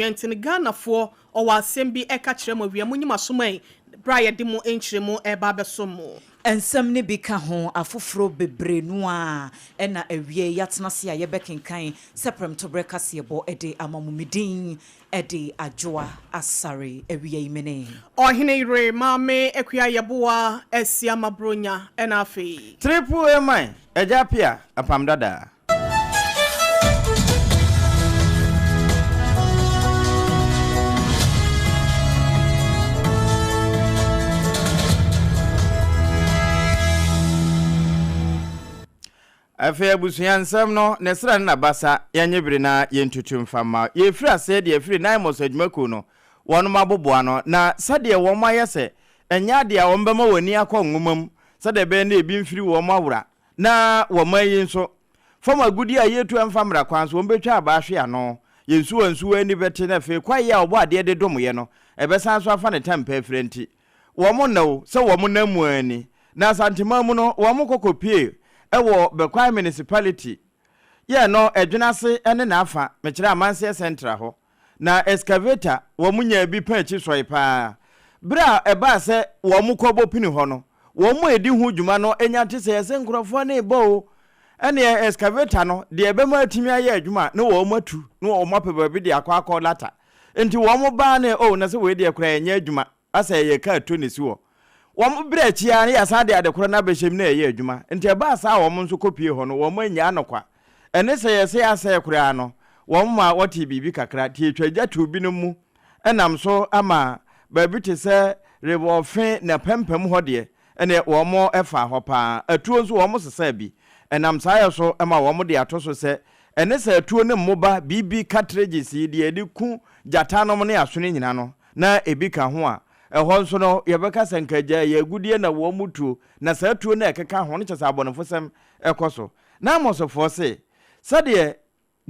Nti no Ghanafoɔ ɔwɔ asɛm bi ɛka kyerɛ mo awia mo nyi mo asom ɛ berɛ a yɛde mo nkyerɛmu ɛreba abɛsom mo. Nsɛm no bi ka ho afoforɔ bebree no ara na awiei yɛatena ase a yɛbɛkenkan sɛ prɛmtoberɛ kaseɛbɔ de ama mo. Me din de Adwoa Asare. Awia yi me ne. Ɔhene yere Maame Akua Yeboah Asiamah Bronya ɛna afei. Triple A man, Agya Appiah, Apam Dadaa. Afei abusua nsɛm no, ne srɛ ne n'abasa, yɛnnye bere na yɛntutu mfa mma. Yɛrefiri aseɛ deɛ afiri Naimos adwumakuo no, wɔnom aboboa ano, na sɛdeɛ wɔn ayɛ sɛ ɛnyɛ adeɛ a wɔbɛma wɔn ani akɔ nwoma mu, sɛdeɛ ɛbɛyɛ na ebi mfiri wɔn awora, Na wɔ man yi nso, fam agudeɛ a yɛretu ɛmfa mmara kwan so, wɔbɛtwa aba ahwe ano, yɛn nsuwansuwa ani bɛte, na afei kwaeɛ a Ɔbɔadeɛ de domyɛ no, ɛbɛsan nso afa ne tampa afira nti, wɔn nna o, sɛ wɔn nam mu ara ni. Na Asanteman mu no, wɔn kɔ kɔpue wɔ Bekwai Municipality, yɛ no Adwenase ne n'afa, mekyerɛ Amanseɛ Central hɔ. Na excavator wɔn nyaa bi pã akyi sɔe paa. Bere a ɛbaa sɛ wɔn kɔ bɔ pini hɔ no, wɔn a edi ho dwuma no nya te sɛ yɛse nkurɔfoɔ no rebɔ o, ɛneɛ excavator no deɛ ɛbɛma atumi ayɛ adwuma na wɔn atu na wɔn apɛ baabi de akɔ akɔ lata. Nti wɔn baa ne oh na sɛ wei deɛ koraa ɛnyɛ adwuma. Asɛ ɛyɛ kaa tu na esi hɔ. Wɔn berɛ akyi ara no yɛasan de ade korɔ no abɛhyɛ mu na ɛyɛ adwuma. Nti ɛbaa saa a wɔn nso kɔpuee hɔ no, wɔn annyaa no kwa. Ɛne sɛ yɛsɛe asɛe koraa no, wɔn maa wɔtee biribi kakra. Nti yɛtwaa gya too binom mu nam so ama baabi te sɛ River Ɔfe ne apampam hɔ deɛ, ɛnneɛ wɔn faa hɔ pa ara. Atuo nso wɔn sesaa bi. Ɛnam saa yɛ so ma wɔn de ato so sɛ ɛne sɛ atuo ne mmoba, biribi, cartridges yi deɛ yɛde ku gyatanom ne asono nyina no, na ebi ka ho a, ɛhɔ nso no, yɛbɛka sɛ nka agya ɛyɛ agudeɛ na wɔn mu tuo, na saa tuo no a ɛkeka ho no kyerɛ sɛ abɔnefosɛm kɔ so. Na Amosfoɔ se, sɛdeɛ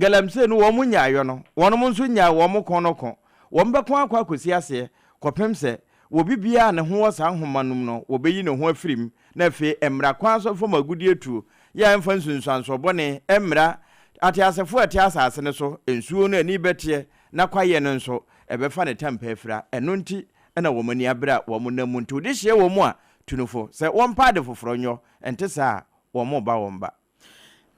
galamsey no wɔn nyaeɛ no, wɔnom nso nyae wɔn ko no ko. Wɔn bɛko akɔ akɔsi aseɛ kɔpem sɛ obi biara a ne ho wɔ saa nwoma no mu no, wɔbɛyi ne ho afiri mu, na afei mmara kwan so fam agudeɛ tuo yɛ a ɛmfa nsunsuansoɔ bɔne mmra ateasefoɔ a ɛte asase no so, nsuo no ani bɛteɛ, na kwaeɛ no nso, ɛbɛfa ne tampa afira. Ɛno nti na wɔn ani abere a wɔnam mu. Nti wode hyia wɔn a, tu no fo sɛ wɔmpa ade foforɔ nyɔ, ɛnte saa a, wɔreba wɔn ba.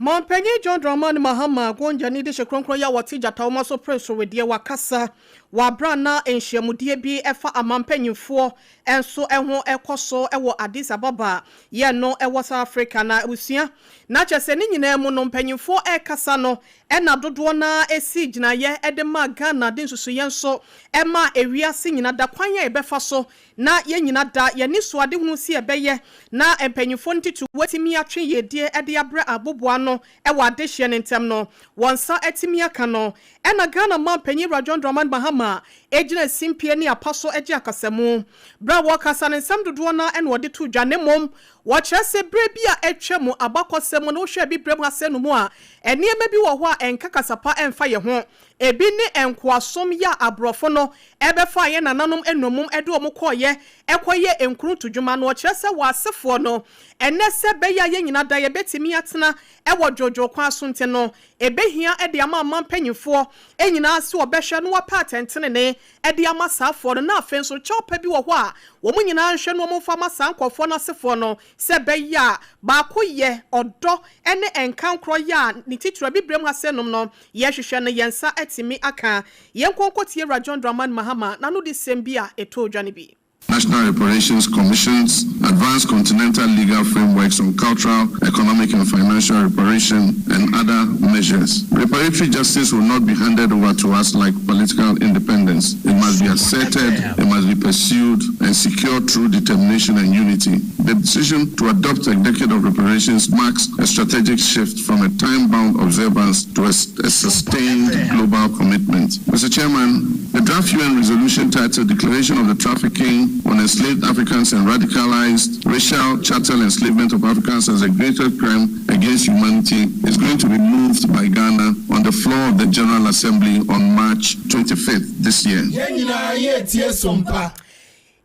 Mampanyin John Dramani Mahama, Gonjani dehye kronkron yi a wɔte gyatawoma so pere so wedeɛ, wakasa wɔ aberɛ a na nhyiamudie bi ɛfa aman mpanyinfoɔ nso ho ɛkɔ so wɔ Addis Ababa yɛ no wɔ South Africa. Na abusua, na kyerɛ sɛ ne nyinaa mu no mpanyinfoɔ ɛrekasa no Ɛna dodoɔ no ara sii gyinaeɛ de maa Ghana de nsusuiɛ nso maa ewiase nyina da kwan a yɛbɛfa so na yɛn nyina da yɛn anisoadehunu si ɛbɛyɛ na mpanyinfoɔ no titiriw atumi atwe yiedie de abrɛ aboboano wɔ adehyeɛ no ntɛm no wɔn nsa atumi aka no. Ɛna Ghana manpanyin Wura John Dramani Mahama gyina simpie ne apa so gye akasamu. Berɛ a wɔrekasa no nsɛm dodoɔ no ara na wɔde too dwa na mmom Wɔkyerɛ sɛ berɛ bi a atwam abakɔsɛm mu no, wohwɛ Abibirem ha sɛɛ no mu a, nneɛma bi wɔ hɔ a ɛnka kasa pa mfa yɛn ho. Ebi ne nkoasom yɛ a aborɔfo no bɛfaa yɛn nananom nnommum de wɔn kɔeɛ kɔyɛɛ nkuruntudwuma no. Wɔkyerɛ sɛ wɔ asefoɔ no, ɛnnɛ sɛ ɛbɛyɛ a yɛn nyinaa da yɛbɛtumi atena wɔ dwoodwoo kwan so nti no, ɛbɛhia de ama aman mpanimfoɔ nyinaa sɛ wɔbɛhwɛ na wɔapɛ atɛntenenee de ama saa afoɔ no, na afei nso kyɛw pa bi wɔ hɔ a wɔn nyinaa nhwɛ na wɔmfa mma saa nkurɔfoɔ no asefoɔ no, sɛ ɛbɛyɛ a baakoyɛ, ɔdɔ, ne nkankorɔ yɛ a ne titiriw Abibirem ha sɛ nom no yɛhwehwɛ no yɛn nsa atumi aka. Yɛnkɔ nkɔtie Wura John Dramani Mahama n'anodisɛm bi a ɛtɔɔ dwa no bi. National Reparations Commissions, advanced continental legal frameworks on cultural, economic and financial reparation, and other measures. Reparatory justice will not be handed over to us like political independence. It must be asserted, it must be pursued, and secured through determination and unity. The decision to adopt a decade of reparations marks a strategic shift from a time-bound observance to a, a sustained global commitment. Mr. Chairman, the draft UN resolution titled Declaration of the Trafficking on Enslaved Africans and Radicalized Racial Chattel Enslavement of Africans as a Greater Crime Against Humanity is going to be moved by Ghana on the floor of the General Assembly on March 25th this year. Yɛn nyinaa yɛretie som pa.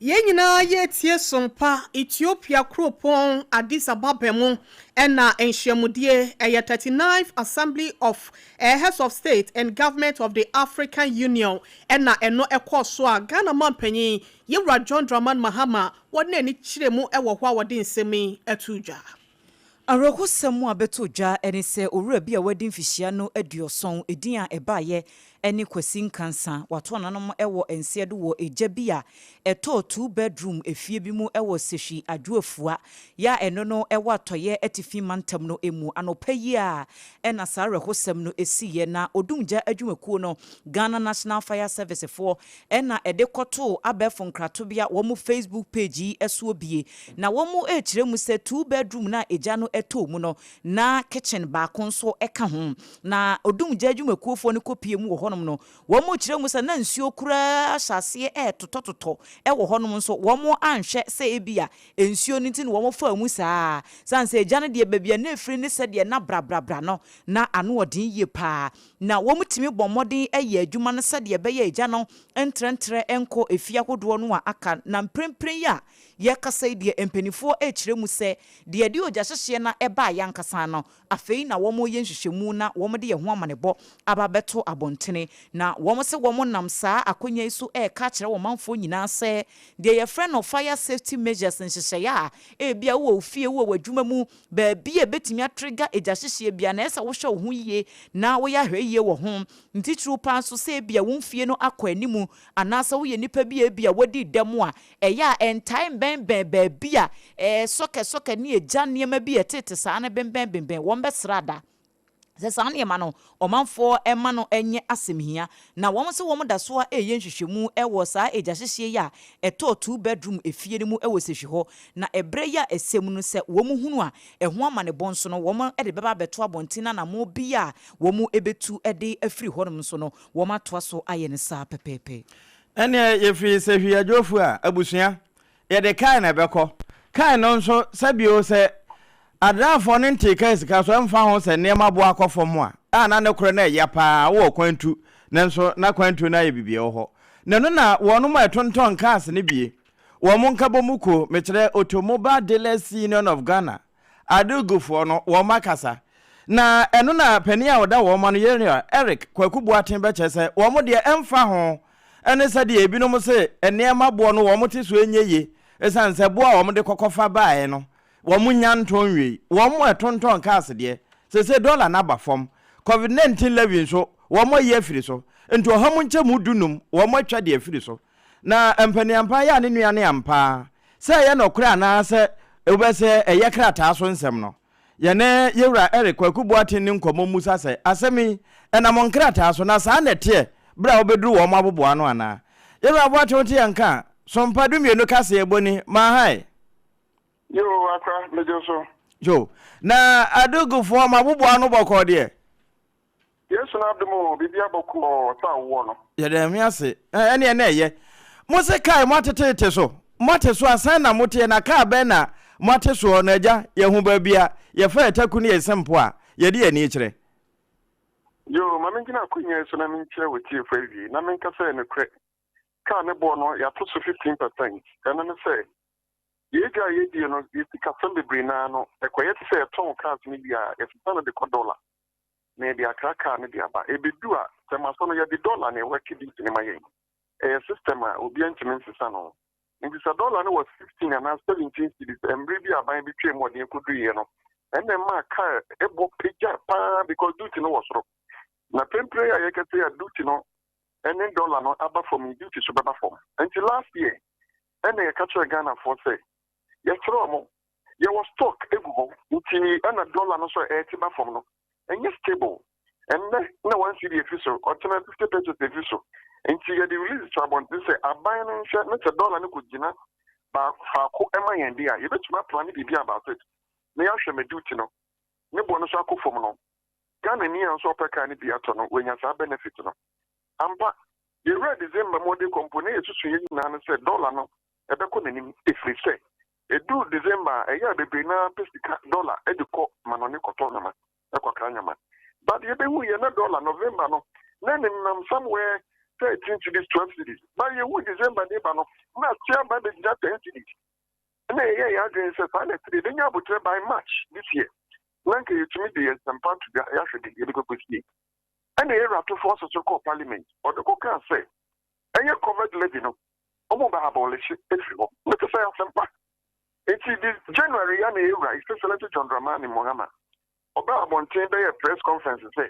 Yɛn nyinaa yɛretie sompa Ethiopia kuropɔn Addis Ababa mu ɛna nhyiamudie ɛyɛ 39th Assembly of Heads of State and Government of the African Union ɛna ɛno ɛkɔɔ so a Ghana manpanyin Yɛwura John Dramani Mahama wɔde n'ani kyerɛ mu ɛwɔ hɔ a wɔde nsɛm yi ɛto dwa. Awerɛhosɛm a bɛto dwa ne sɛ owura bi a wadi mfihyia no 70, edin a ɛbaeɛ ne Kwasi Nkansa, wato ananom wɔ nseɛ do wɔ egya bi a ɛtɔɔ two bedroom efie bi mu wɔ Sehwi Adwoafua yɛ a ɛno no ɛwɔ Atɔeɛ Atifi Mantam no mu. Anɔpa yi a ɛna saa awerɛhosɛm no esiiɛ na odumgya adwumakuo no, Ghana National Fire Service foɔ, ɛna ɛde kɔtoo abɛɛfo nkratobea wɔn Facebook page yi soɔ bie na wɔn rekyerɛ mu sɛ two bedroom na egya no ɛtɔɔ mu no na kitchen baako nso ɛka ho. Na odumgya adwumakuofoɔ no kɔpie mu wɔ hɔnom no, wɔn kyerɛ mu sɛ na nsuo koraa ahyɛ aseɛ ɛɛtotɔtotɔ ɛwɔ hɔnom nso wɔn anhwɛ sɛ ebi a nsuo no nti na wɔn fa mu saa san sɛ egya no deɛ, baabi a na efiri ne sɛdeɛ na brabrabra no na ano ɔden yie paa na wɔn tumi bɔ mmɔden ɛyɛ adwuma no sɛdeɛ ɛbɛyɛ egya no ntrɛntrɛ nkɔ efie ahodoɔ no a aka. Na mprempren yi a yɛkasa yi deɛ, mpanimfoɔ ɛrekyerɛ mu sɛ deɛ ɛde ogya hyehyeɛ na ɛbaa yankasa no, afei na wɔn yɛ nhwehwɛmu na wɔn de yɛn ho amanebɔ aba bɛto abɔntene. Na wɔn sɛ wɔn nam saa akonnwa yi so ɛreka kyerɛ wɔn manfoɔ nyinaa sɛ deɛ yɛfrɛ no fire safety measures, nhyehyɛeɛ a ebi a wowɔ fie, wowɔ w'adwuma mu, baabi a ebɛtumi atrigger egya hyehyeɛ bia na ɛsɛ wohwɛ wo ho yie na woyɛ ahwɛ yie wɔ ho ntitiriw paa nso sɛ ebi a wɔn fie no akɔ anim anaasɛ woyɛ nipa bi a ebi a wadi dɛm a ɛyɛ a ɛntae mbɛnbɛn baabi a sɔkɛ sɔkɛ ne egya nneɛma bi a ɛtete saa no bɛnbɛn bɛnbɛn. Wɔn bɛsra da sɛ saa nneɛma no ɔmanfoɔ ɛma no ɛnyɛ asɛm hia. Na wɔn nso wɔn da so a ɛyɛ nhwehwɛmu ɛwɔ saa egya hyehyeɛ yi a ɛtɔɔ two bedroom efie no mu ɛwɔ Sehwi hɔ. Na ɛbrɛ yi a ɛsɛ mu no sɛ wɔn hunu a ɛho amanebɔ nso no, wɔn ɛde bɛba abɛto abɔnten na anamo bi a wɔn ɛbɛtu ɛde afiri hɔnom nso no, wɔn atoa so ayɛ ne saa pɛpɛɛpɛ. Ɛneɛ yɛfiri Sehwi Adwofu a abusua, yɛde kae na ɛbɛkɔ kae no nso sɛbio sɛ adraafoɔ no ntee kaa sika so ɛmfa ho sɛ nneɛma boa akɔ fam a na ne korɛ no ɛya paa wowɔ kwantu nanso na kwantu no ayɛ biribi wɔ hɔ na ɛno na wɔnom a ɛtontɔn cars no bie wɔn nkabɔ mu ko, mekyerɛ Automobile Dealers Union of Ghana, adugufoɔ no, wɔn akasa. Na ɛno na panin a ɔda wɔn ano, yɛnua Eric Kwaku Boateng, bɛkyerɛ sɛ wɔn deɛ ɛmfa ho ɛne sɛdeɛ ebinom se nneɛma boɔ no wɔn te so ɛnyɛ yie, ɛsiane sɛ boɔ a wɔn de kɔkɔfa baeɛ no wɔn nya ntɔn nwiei. Wɔn ɛtontɔn cars deɛ, sese dɔla no aba fam, COVID-19 levy nso wɔn ayi afiri so, nti 15% wɔn atwa de afiri so. Na mpaniampa yɛ a ne nua ne ampa sɛ ɛyɛ nɔkorɛ anaasɛ wobɛsɛ ɛyɛ krataa so nsɛm no, yɛne yɛwura Eric Kwaku Boateng ne nkɔmmɔ musa sɛ asɛm yi ɛnam nkrataa so na saa na ɛteɛ berɛ a wobɛduru wɔn aboboa ano anaa. Yɛwura Boateng, wote yɛn ka a, Sompa 12 kaseɛ bɔni maahae. Yo, akra, megye so. Yo, na adugufoɔ mo aboboa ano bɔkɔɔ deɛ? Yesu n'adom o, biribi abɔkɔɔ sɛ awoɔ no. Yɛda Nyame ase. Ɛneɛ na ɛyɛ. Mo se kaa moatetete so, moate so asan na moteɛ na kaa bɛn na moate soɔ na agya yɛhu baabi a yɛfa yɛtaku ne yɛsempo a yɛde yɛn ani kyerɛ. Yoo, ma mengyina akonnwa yi so na menkyia w'atiefo awiei na menka sɛ nokorɛ, kaa ne boɔ no yɛato so 15%. Ɛno ne sɛ, yɛn dwa a yɛdie no, yɛn sikasɛm bebree no ara no, ɛkɔyɛ te sɛ yɛtɔn cars no wie a, yɛsesa no de kɔ dɔla na yɛde akra kaa no de aba. Ɛbɛdu a, sɛ ma so no, yɛde dɔla na ɛwɔ duty no ma yɛn. Ɛyɛ system a obiara ntumi nsesa no. Nti sɛ dɔla no wɔ 15 anaa 17 cedis, mmerɛ bi aban bi twam ɔde ɛkɔduiɛ no, ɛnna ɛmaa kaa ɛbɔ pagya paa because duty no wɔ soro. Na pempere a yɛkɛsɛ a duty no ɛne dɔla no aba fam yi, duty so bɛba fam. Nti last year ɛna yɛka kyerɛ Ghanafoɔ sɛ yɛkyerɛ ɔmo yɛwɔ stock egu hɔ, nti ɛna dɔla no nso a ɛɛte ba fam no ɛnyɛ stable. Ɛnnɛ na 1 cedi efi so, ɔkyena 50 pesewas efi so. Nti yɛde release to abɔnten sɛ aban no nhwɛ ne sɛ dɔla no kɔ gyina faako ɛma yɛn de a, yɛbɛtumi aplan biribi about it na yɛahwɛ ma duty no ne boɔ no so akɔ fam no, Ghana ni a nso ɔpɛ kaa no bi atɔ no wɔanya saa benefit no ampa. Yɛwura December mu ɔde kɔ mpo na yɛsusu yɛn nyinaa no sɛ dɔla no ɛbɛkɔ n'anim, ɛfiri sɛ ɛduru December a, ɛyɛ a bebree naa pɛ sika dɔla de kɔ manɔne kɔtɔ nyama, ɛkɔkra nyama. But yɛbɛhu yɛ na dɔla November no na nenam somewhere. 13 cedis, 12 cedis. Ba yɛhu December de ba no, na ate aba bɛgyina 10 cedis. Ɛna yɛyɛ yɛn adwene sɛ saa na ɛte de, yɛbɛnya abotrɛ by March this year. Na nka yɛtumi de yɛn nsɛmpa ato dwa, yɛahwɛ de yɛde kɔkɔsie. Ɛna yɛwura atofoɔ nso so kɔɔ parliament. Ɔde kɔkaa sɛ ɛyɛ covered levy no, ɔmo bɛ abolish efiri hɔ. Ne te sɛ asɛmpa. Nti de January ya na yɛwura His Excellency John Dramani Mahama ɔbɛ abɔnten bɛyɛ press conference sɛ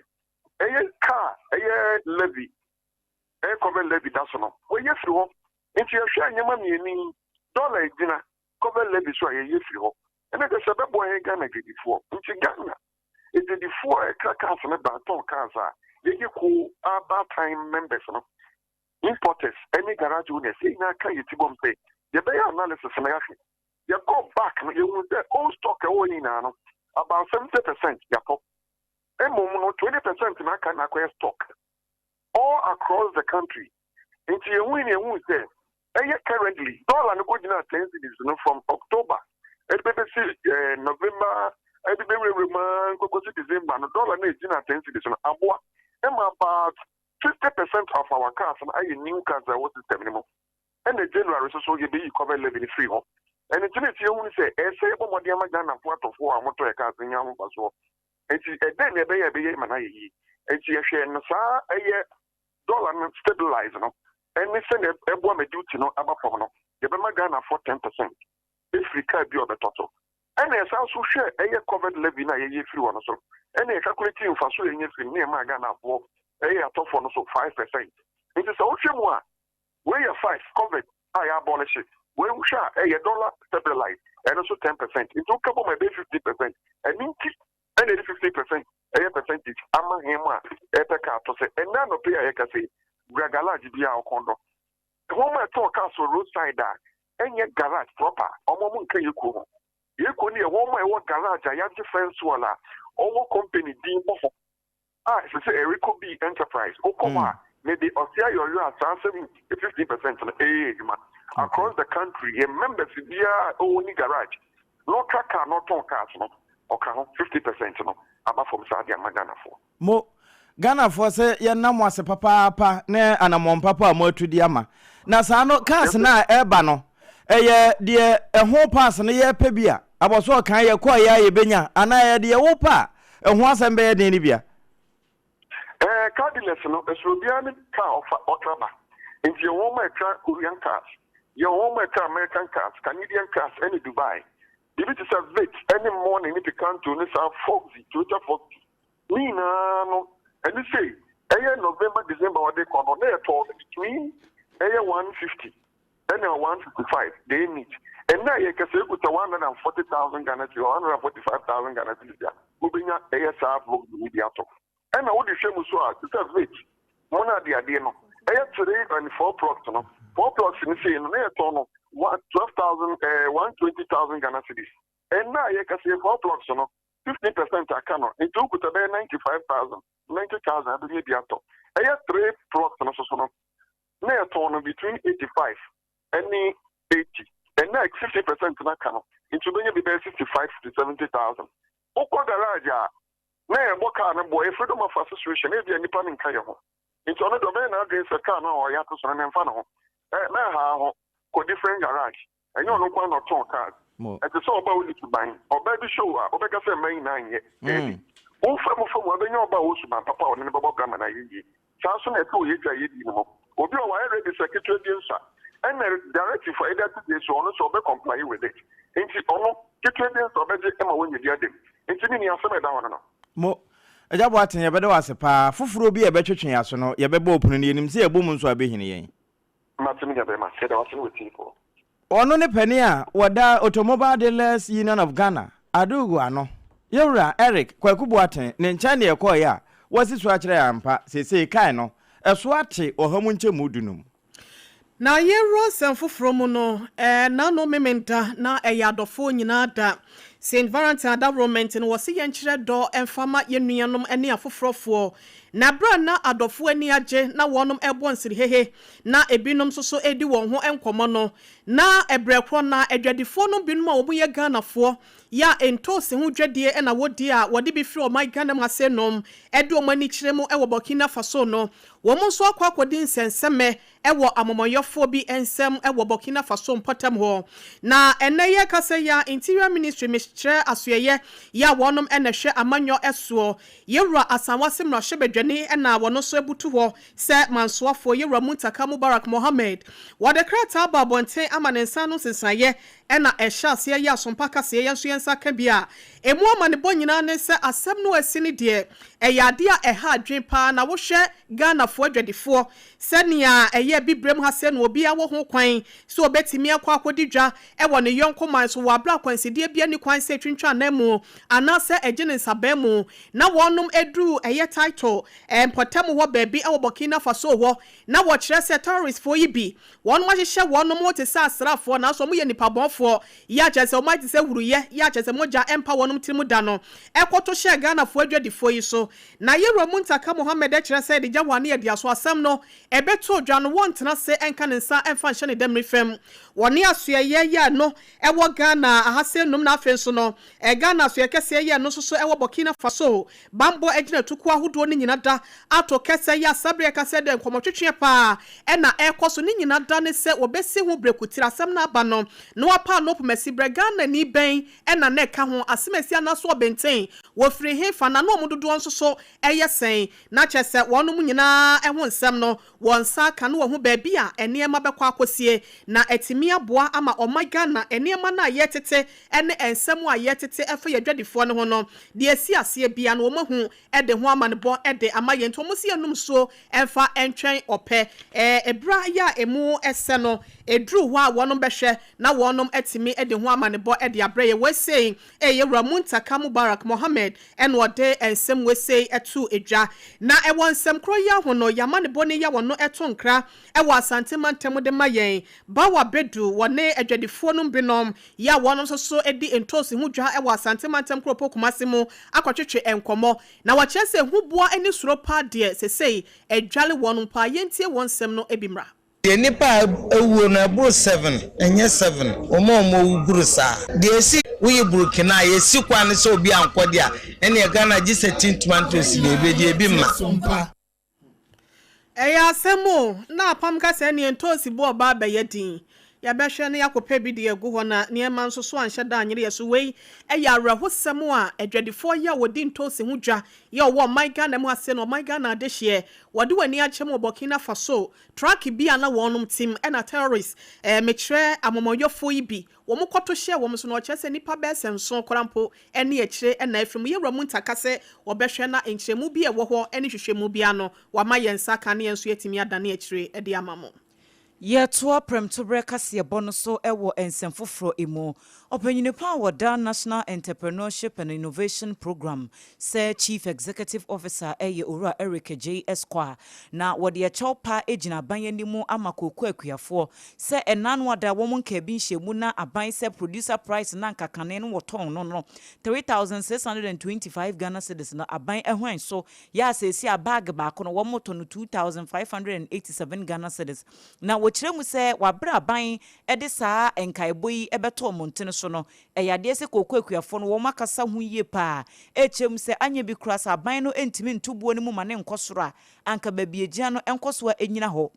ɛyɛ car ɛyɛ levy, ɛyɛ covered levy da so no, wɔyɛ firi hɔ. Nti yɛhwɛ nneɛma mmienu yi, dollar gyina, covered levy so a yɛyɛ firi hɔ, ɛna kyerɛ sɛ ɛbɛboa yɛn Ghana adwadifoɔ. Nti Ghana adwadifoɔ a ɛkra cars no ba tɔn cars a yɛyɛ kuo abaatan members no, importers ɛne garage owners, yɛn nyinaa ka yɛ ti bɔm sɛ yɛbɛyɛ analysis na yɛahwɛ. Yɛkɔ back no, yɛhu sɛ old stock ɛwɔ nyinaa no, about 70% yɛatɔ. Mmom no, 20% na aka na akɔyɛ stock all across the country. Nti yɛhu ne yɛhu sɛ ɛyɛ currently dollar no kɔgyina 10 cedis no, from October ɛde bɛbɛsi November, ɛde bɛwurawura mu ara nkɔkɔsi December no, dollar no egyina 10 cedis no aboa ɛma about 50% of our cars no ayɛ new cars a ɛwɔ system no mu. Ɛna January nso so yɛbɛyi cover levy no firi hɔ. Ɛno nti na ɛti yɛhu sɛ ɛsɛ yɛbɔ mmɔden ama Ghanafoɔ atɔfoɔ a wɔtɔ yɛ cars no nya ho mfasoɔ. Nti ɛdɛn na ɛbɛyɛ ɛbɛyɛ ma no ayɛ yie? Nti yɛhwɛ no saa, ɛyɛ dollar no stabilize no ɛne sɛnea ɛboa ma duty no aba fam no, yɛbɛma Ghanafoɔ 10% efiri car bi a ɔbɛtɔ so. Ɛna ɛsan so hwɛ ɛyɛ covered levy no a yɛyɛ firi hɔ no so, ɛna yɛ calculate mfaso a yɛnyɛ firi no ne yɛma Ghanafoɔ ɛyɛ atɔfoɔ no so 5%. Nti sɛ wohwɛ mu a, wei yɛ five covered a yɛ abolish, wei wohwɛ a ɛyɛ dollar stabilize, ɛno nso 10%. Nti woka bɔ ma ɛbɛyɛ 50%. Ɛno nti ɛna ɛde 50% ɛyɛ percentage ama hɛn mu a ɛpɛ kaa to sɛ ɛnɛ anɔpɛ yi a yɛka sɛ wura garage bi a ɔkɔn dɔ wɔn a ɛtɔn cars wɔ roadside a ɛnyɛ garage proper, ɔmo nka yɛ kuo ho. Yɛ kuo no yɛ wɔn a ɛwɔ garage a yɛagye fence wall a ɔwɔ company din bɔ hɔ a ɛsɛ sɛ Eriko B Enterprise wokɔ hɔ a mede ɔse ayɔyɔ a saa sɛ 15% no ɛyɛ adwuma across the country. Yɛ members biara a ɔwɔ ni garage na ɔka car na ɔtɔn cars no, ɔka ho, 50% no aba fam saa de ama Ghanafoɔ. Mo Ghanafoɔ sɛ yɛnam mo ase papaapa ne anammɔn papa a moatu de ama na saa no cars no a ɛreba no, ɛyɛ deɛ ɛho pass no yɛpɛ bi a abɔso ɔkan yɛkɔɔ yɛ a yɛbɛnya, anaa ɛyɛ deɛ wopɛ a ɛho asɛm bɛyɛ den no bia? Car dealers no, ɛsoro biara ne car ɔfa ɔtra ba. Nti yɛ wɔn a ɛtra Korean cars, yɛ wɔn a ɛtra American cars, Canadian cars ɛne Dubai. Biribi te sɛ Vitz ɛne Morning ne Picanto ne saa Foxy, Toyota Foxy ne nyinaa no, ɛne sei ɛyɛ November, December wɔde kɔ no na yɛtɔɔ no between ɛyɛ 150 ɛna 155 they meet. Ɛnna yɛ kɛsɛ ekuta 140,000 Ghana cedis, 145,000 Ghana cedis a wobɛnya ɛyɛ saa Voxy ne bi atɔ. Ɛna wode hwɛ mu so a, te sɛ Vitz mo no ade adeɛ no ɛyɛ three and four plugs no, four plugs no sei no na yɛtɔn no one 12,000 120,000 Ghana cedis. Ɛnna a yɛkasa yɛ four plugs no, 15% aka no, nti wokuta bɛyɛ 95,000, 90,000 abɛnya bi atɔ. Ɛyɛ three plugs no soso no na yɛtɔn no between 85 ɛne 80. Ɛnna 50% no aka no, nti wobɛnya bi bɛyɛ 65 to 70,000. Wokɔ garage a na yɛbɔ car no boɔ yɛ Freedom of Association, ebi a nipa no nka yɛ ho, nti ɔno deɛ ɔbɛyɛ n'adwene sɛ car no a ɔyɛ ato so no ne mfa ne ho mɛha ho kɔ different garage. Ɛnyɛ ɔno nko na ɔtɔn cars. Ɛte sɛ ɔba a ɔni suban, ɔbaa bi show a wobɛka sɛ mma nyinaa nyɛ daabi. Womfa mu fa mu abɛnya ɔba a ɔwɔ suban papa a ɔne ne bɛbɔ bra ma no ayɛ yie. Saa so na ɛsɛ wɔ yɛdwa yɛdi no mu. Obi a wayɛ ready sɛ ketewa bi nsa ɛna directive a yɛde ato die so, ɔno sɛ ɔbɛ comply with it, nti ɔno ketewa bi nsa ɔbɛgye ma wɔnyɛ bi adam. Nti ne ni asɛm a ɛda hɔ no. Mo Agya Boaten, yɛbɛda wo ase paa. Foforɔ bi a yɛbɛtwetwe yɛ aso no, yɛbɛbɔ opono no. Yɛnim sɛ yɛbɔ mu nso a bɛhini yɛn. Mate, me nuabɛrima, yɛda wase ne wɔtiefoɔ. Ɔno ne panin a wɔda Automobile Dealers Union of Ghana, Adugu, ano. Yɛwura Eric Kwaku Boateng ne nkyɛn ne yɛkɔeɛ a wasi so akyerɛ yɛn ampa seesei kae no, ɛso ate 15%. Na yɛwura nsɛm foforɔ mu no, nano Memenda na ɛyɛ adɔfoɔ nyinaa da. St. Valentine adawuromɛnti no, wɔse yɛnkyerɛ dɔ mfa ma yɛn nuanom ne afoforɔfoɔ. Na berɛ a na adɔfoɔ ani agye na wɔnom rebɔ nsirihehe na ebinom nso so redi wɔn ho nkɔmmɔ no, na berɛ korɔ no ara adwadifoɔ no binom a wɔyɛ Ghanafoɔ yɛ a ntoosi ho dwadie na wɔdi a wɔde bi firi ɔman Ghana mu ase nom de wɔn ani kyerɛ mu wɔ Burkina Faso no, wɔn nso akɔ akɔdi nsɛnsɛmɛ wɔ amumɔyɔfoɔ bi nsam wɔ Burkina Faso mpɔtam hɔ. Na ɛnnɛ yɛrekasa yi ara Interior Ministry mekyerɛ asoɛeɛ yi a wɔnom na ɛhwɛ amanyɔ soɔ, Yɛwura Asanwase mmarahyɛbadwani na wɔno nso abutu hɔ sɛ mansoafoɔ Yɛwura Muntaka Mubarak Mohammed. Wɔde krataa aba abɔnten ama ne nsa ano nsensaneeɛ na ɛhyɛ aseɛ yɛ asompa kaseɛ yɛn nso yɛn nsa ka bi a ɛmu amanebɔ nyinaa ne sɛ asɛm no a asi no deɛ ɛyɛ adeɛ a ɛha adwene paa na wohwɛ Ghanafoɔ adwadifoɔ Sɛnea ɛyɛ Abibirem ha sɛɛ no, obiara wɔ ho kwan sɛ obetumi akɔ akodi dwa wɔ ne yɔnko man so wɔ bere a akwansideɛ biara nni kwan sɛ etwintwan ananmu anaasɛ egye ne nsaban mu. Na wɔnom aduru ɛyɛ Title mpɔtam hɔ baabi wɔ Burkina Faso hɔ na wɔkyerɛ sɛ terroristfoɔ yi bi wɔnom ahyehyɛ wɔnom ho te sɛ asraafoɔ nanso wɔn yɛ nnipa bɔnfoɔ yɛ a kyerɛ sɛ wɔn ayɛ te sɛ huruyɛ yɛ a kyerɛ sɛ mogya mpa wɔnom tirim da no ɛkɔto hyɛɛ Ghanafoɔ adwadifoɔ yi so. Na Yɛwura Muntaka Mohammed kyerɛ sɛ de gya hɔ a ne adi aso asɛm no ɛbɛto dwa no wɔntena ase nka ne nsa mfa nhyɛ ne dammiri fam. Wɔne asoɛeɛ yɛ no wɔ Ghana ahasɛ num na afei nso no Ghana asoɛeɛ kɛseɛ yɛ no nso so wɔ Burkina Faso. Banbɔ agyinatukuo ahodoɔ no nyina da ato kɛsɛ yɛ asaberɛ ɛka sɛ dɛ nkɔmɔtwetweɛ paa na ɛrekɔ so ne nyina da ne sɛ wɔbɛsi ho brɛkutire asɛm no aba no na wɔapa ano pomasi berɛ Ghanani bɛn na na ɛka ho asemasi anaso ɔbenten Wɔfiri hefa, na na wɔn dodoɔ nso so yɛ sɛn? Na kyerɛ sɛ, wɔnom nyina ara ho nsɛm no, wɔn nsa aka na wɔahu baabi a nneɛma bɛkɔ akɔsie, na atumi aboa ama ɔman Ghana nneɛma no a yɛtete ne nsɛm a yɛtete ɛfa yɛn adwadifoɔ no ho no, deɛ ɛsi aseɛ biara no wɔahu de ho amanebɔ de ama yɛn. Nti wɔn se yɛnnom nsuo mfa ntwɛn ɔpɛ. Ɛberɛ a yɛ a ɛmu sɛ no ɛduru hɔ a wɔnom bɛhwɛ na wɔnom atumi de ho amanebɔ de abrɛ yɛn. Wei sei Ɛyɛ Wura Muntaka Mubarak Mohammed na ɔde nsɛm wesei too dwa. Na ɛwɔ nsɛm korɔ yi ara ho no, y'amanebɔ ni ya wɔno to nkra wɔ Asante mantam de ma yɛn. Bawa Bedu, wɔne adwadifoɔ nom binom yɛ a wɔnom nso so di ntoosi ho dwa wɔ Asante mantam kuropɔn Kumasi mu akɔtwetwe nkɔmmɔ. Na wɔkyerɛ sɛ huboa ne suro paa deɛ sesei adwale wɔnom paa. Yɛntie wɔn nsɛm no bi mmra. Deɛ nnipa a awuo no ɛboro seven ɛnyɛ seven wɔn a wɔn awu boro saa. Deɛ ɛsi woyi Burkina a yɛsi kwan no sɛ obi ankɔ deɛ a ɛneɛ Ghana gye sɛ tin tomatoes na yɛbɛdi ebi mma. Ɛyɛ asɛm o, na apam ka sɛ ɛneɛ ntoosi bo ɔbaa bɛyɛ din. Yɛbɛhwɛ na yɛakɔpɛ bi de agu hɔ na nneɛma nso so anhyɛ da anyere yɛn so. Wei yɛ awerɛhosɛm a adwadifoɔ yi a wɔdi ntoosi ho dwa yi a wɔwɔ ɔman Ghana mu ase no, ɔman Ghana adehyeɛ, wɔde wɔn ani akyerɛ mu wɔ Burkina Faso Truck bi a na wɔnom te mu na terrorists, eh, mekyerɛ amumɔyɔfoɔ yi bi, wɔn kɔto hyɛɛ wɔn so na ɔkyerɛ sɛ nnipa bɛyɛ sɛ nson koraa mpo ne akyire na afiri mu. Yɛn Wura Muntaka sɛ wɔbɛhwɛ na nkyerɛmu bi a ɛwɔ hɔ ne nhwehwɛmu bi ano wama yɛn nsa aka na yɛn nso yɛatumi adane akyire de ama mo. Yɛtoa prɛmtoberɛ kaseɛbɔ no so wɔ nsɛm foforɔ mu. Ɔpanyini pa a ɔda National Entrepreneurship and Innovation Programme sɛ Chief Executive Officer yɛ Owura Eric Adjei Esquire na wɔde ɛkyɛw pa gyina aban anim ama kooko akuafoɔ sɛ ɛna ano ada wɔn nkaabi nhyɛmu na aban sɛ producer price no anka kane no wɔtɔn no no 3,625 Ghana cedis no aban ahuan so yɛ a seesei a bag baako no wɔtɔ no 2,587 Ghana cedis na wɔkyerɛ mu sɛ wɔabrɛ aban de saa nkaebɔ yi bɛtɔ mmɔntene so no, ɛyɛ adeɛ sɛ kooko akuafoɔ no wɔn akasa ho yie pa ara, ɛrekyerɛ mu sɛ anyɛ bi koraa sɛ aban no ntumi nto boɔ no mu ma no nkɔ soro a, anka baabi ɛgyina no nkɔ so a ɛnyina hɔ.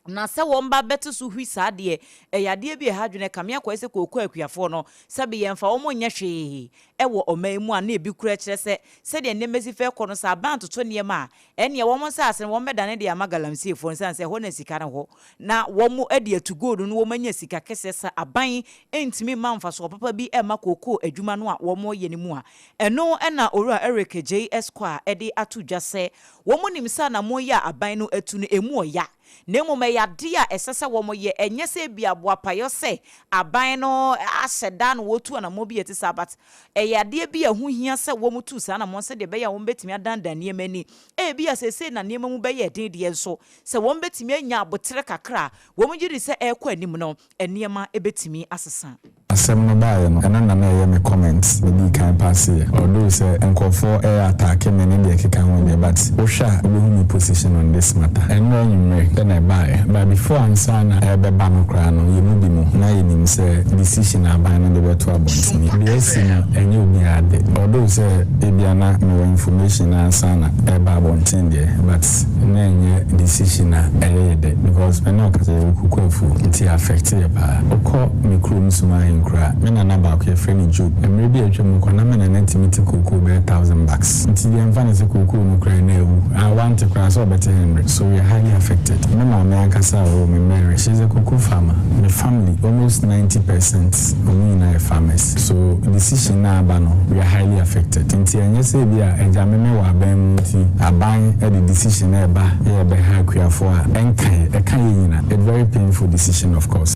Na sɛ wɔn ba bɛte so hwi saa deɛ, ɛyɛ adeɛ bi a ɛha adwene, ɛkame akɔyɛ sɛ kooko akuafoɔ no, sɛbe yɛmfa wɔn nyɛ hwee wɔ ɔman yi mu a, na ebi koraa kyerɛ sɛ, sɛdeɛ nneɛma si fɛ kɔ no, sɛ aban toto nneɛma a, Ɛnneɛ wɔn nsase no wɔbɛdane de ama galamseyfoɔ no ɛsiane sɛ ɛhɔ na sika no wɔ, na wɔde atu gold no wɔanya sika kɛseɛ. Sɛ aban ntumi mma mfasoɔ papa bi mma kookoo adwuma no a wɔreyɛ no mu a, ɛno na Owura Eric Adjei Esquire de ato dwa sɛ wɔnim sɛ anammɔn yi a aban no atu no ɛmu ɔya, na mmom ɛyɛ adeɛ a ɛsɛ sɛ wɔyɛ, ɛnyɛ sɛ ebia boapayɔ sɛ aban no ahyɛ da na wɔretu anammɔn bi a ɛte saa, but Ɛyɛ adeɛ bi a ɛho hia sɛ wɔtu saa anammɔn sɛdeɛ ɛbɛyɛ a wɔbɛtumi adandan nneɛma ani. Ebia seesei na nneɛma mu bɛyɛ den deɛ nso, sɛ wɔbɛtumi anya aboterɛ kakra a, wɔgye di sɛ ɛrekɔ anim no, nneɛma bɛtumi asesa. Asɛm no baeɛ no, ɛno na na ɛyɛ me comment medii kan passeeɛ. Although sɛ nkurɔfoɔ ɛyɛ attack me ne deɛ ɛkeka ho deɛ but wohwɛ a wobɛhu me position on this matter. Ɛnnora anwummerɛ na ɛbaeɛ but before ansa na ɛrebɛba no koraa no yɛn mu bi mo na yɛnim sɛ decision a aban no de bɛto abɔntene. Deɛ asi no ɛnyɛ obiara dɛ. Although sɛ ebia na mewɔ information no ansa na ɛreba abɔnten deɛ but na ɛnyɛ decision a ɛyɛ yɛ dɛ because me ne wo kasa yɛwɔ kuku afuo nti affect yɛ paa. Wokɔ me kurom Suma Ahenkuro a, me nana baako yɛfrɛ no Job. Mmerɛ bi a atwa mu kɔ na me nana tumi te kookoo bɛyɛ thousand bucks. Nti yɛmfa no sɛ kookoo no koraa na awu a wante koraa sɛ ɔbɛte hundred. So we are highly affected. Me maame ankasa a ɔwoo me Mary, she is a cocoa farmer. Me family almost 90 percent wɔn nyinaa yɛ farmers. So decision no a aba no we are highly affected. Nti ɛnyɛ sɛ ebi a agya me mewɔ aban mu nti aban de decision a ɛba yɛ ɛbɛha akuafoɔ a ɛnka yɛ, ɛka yɛ nyina. It's very painful decision, of course.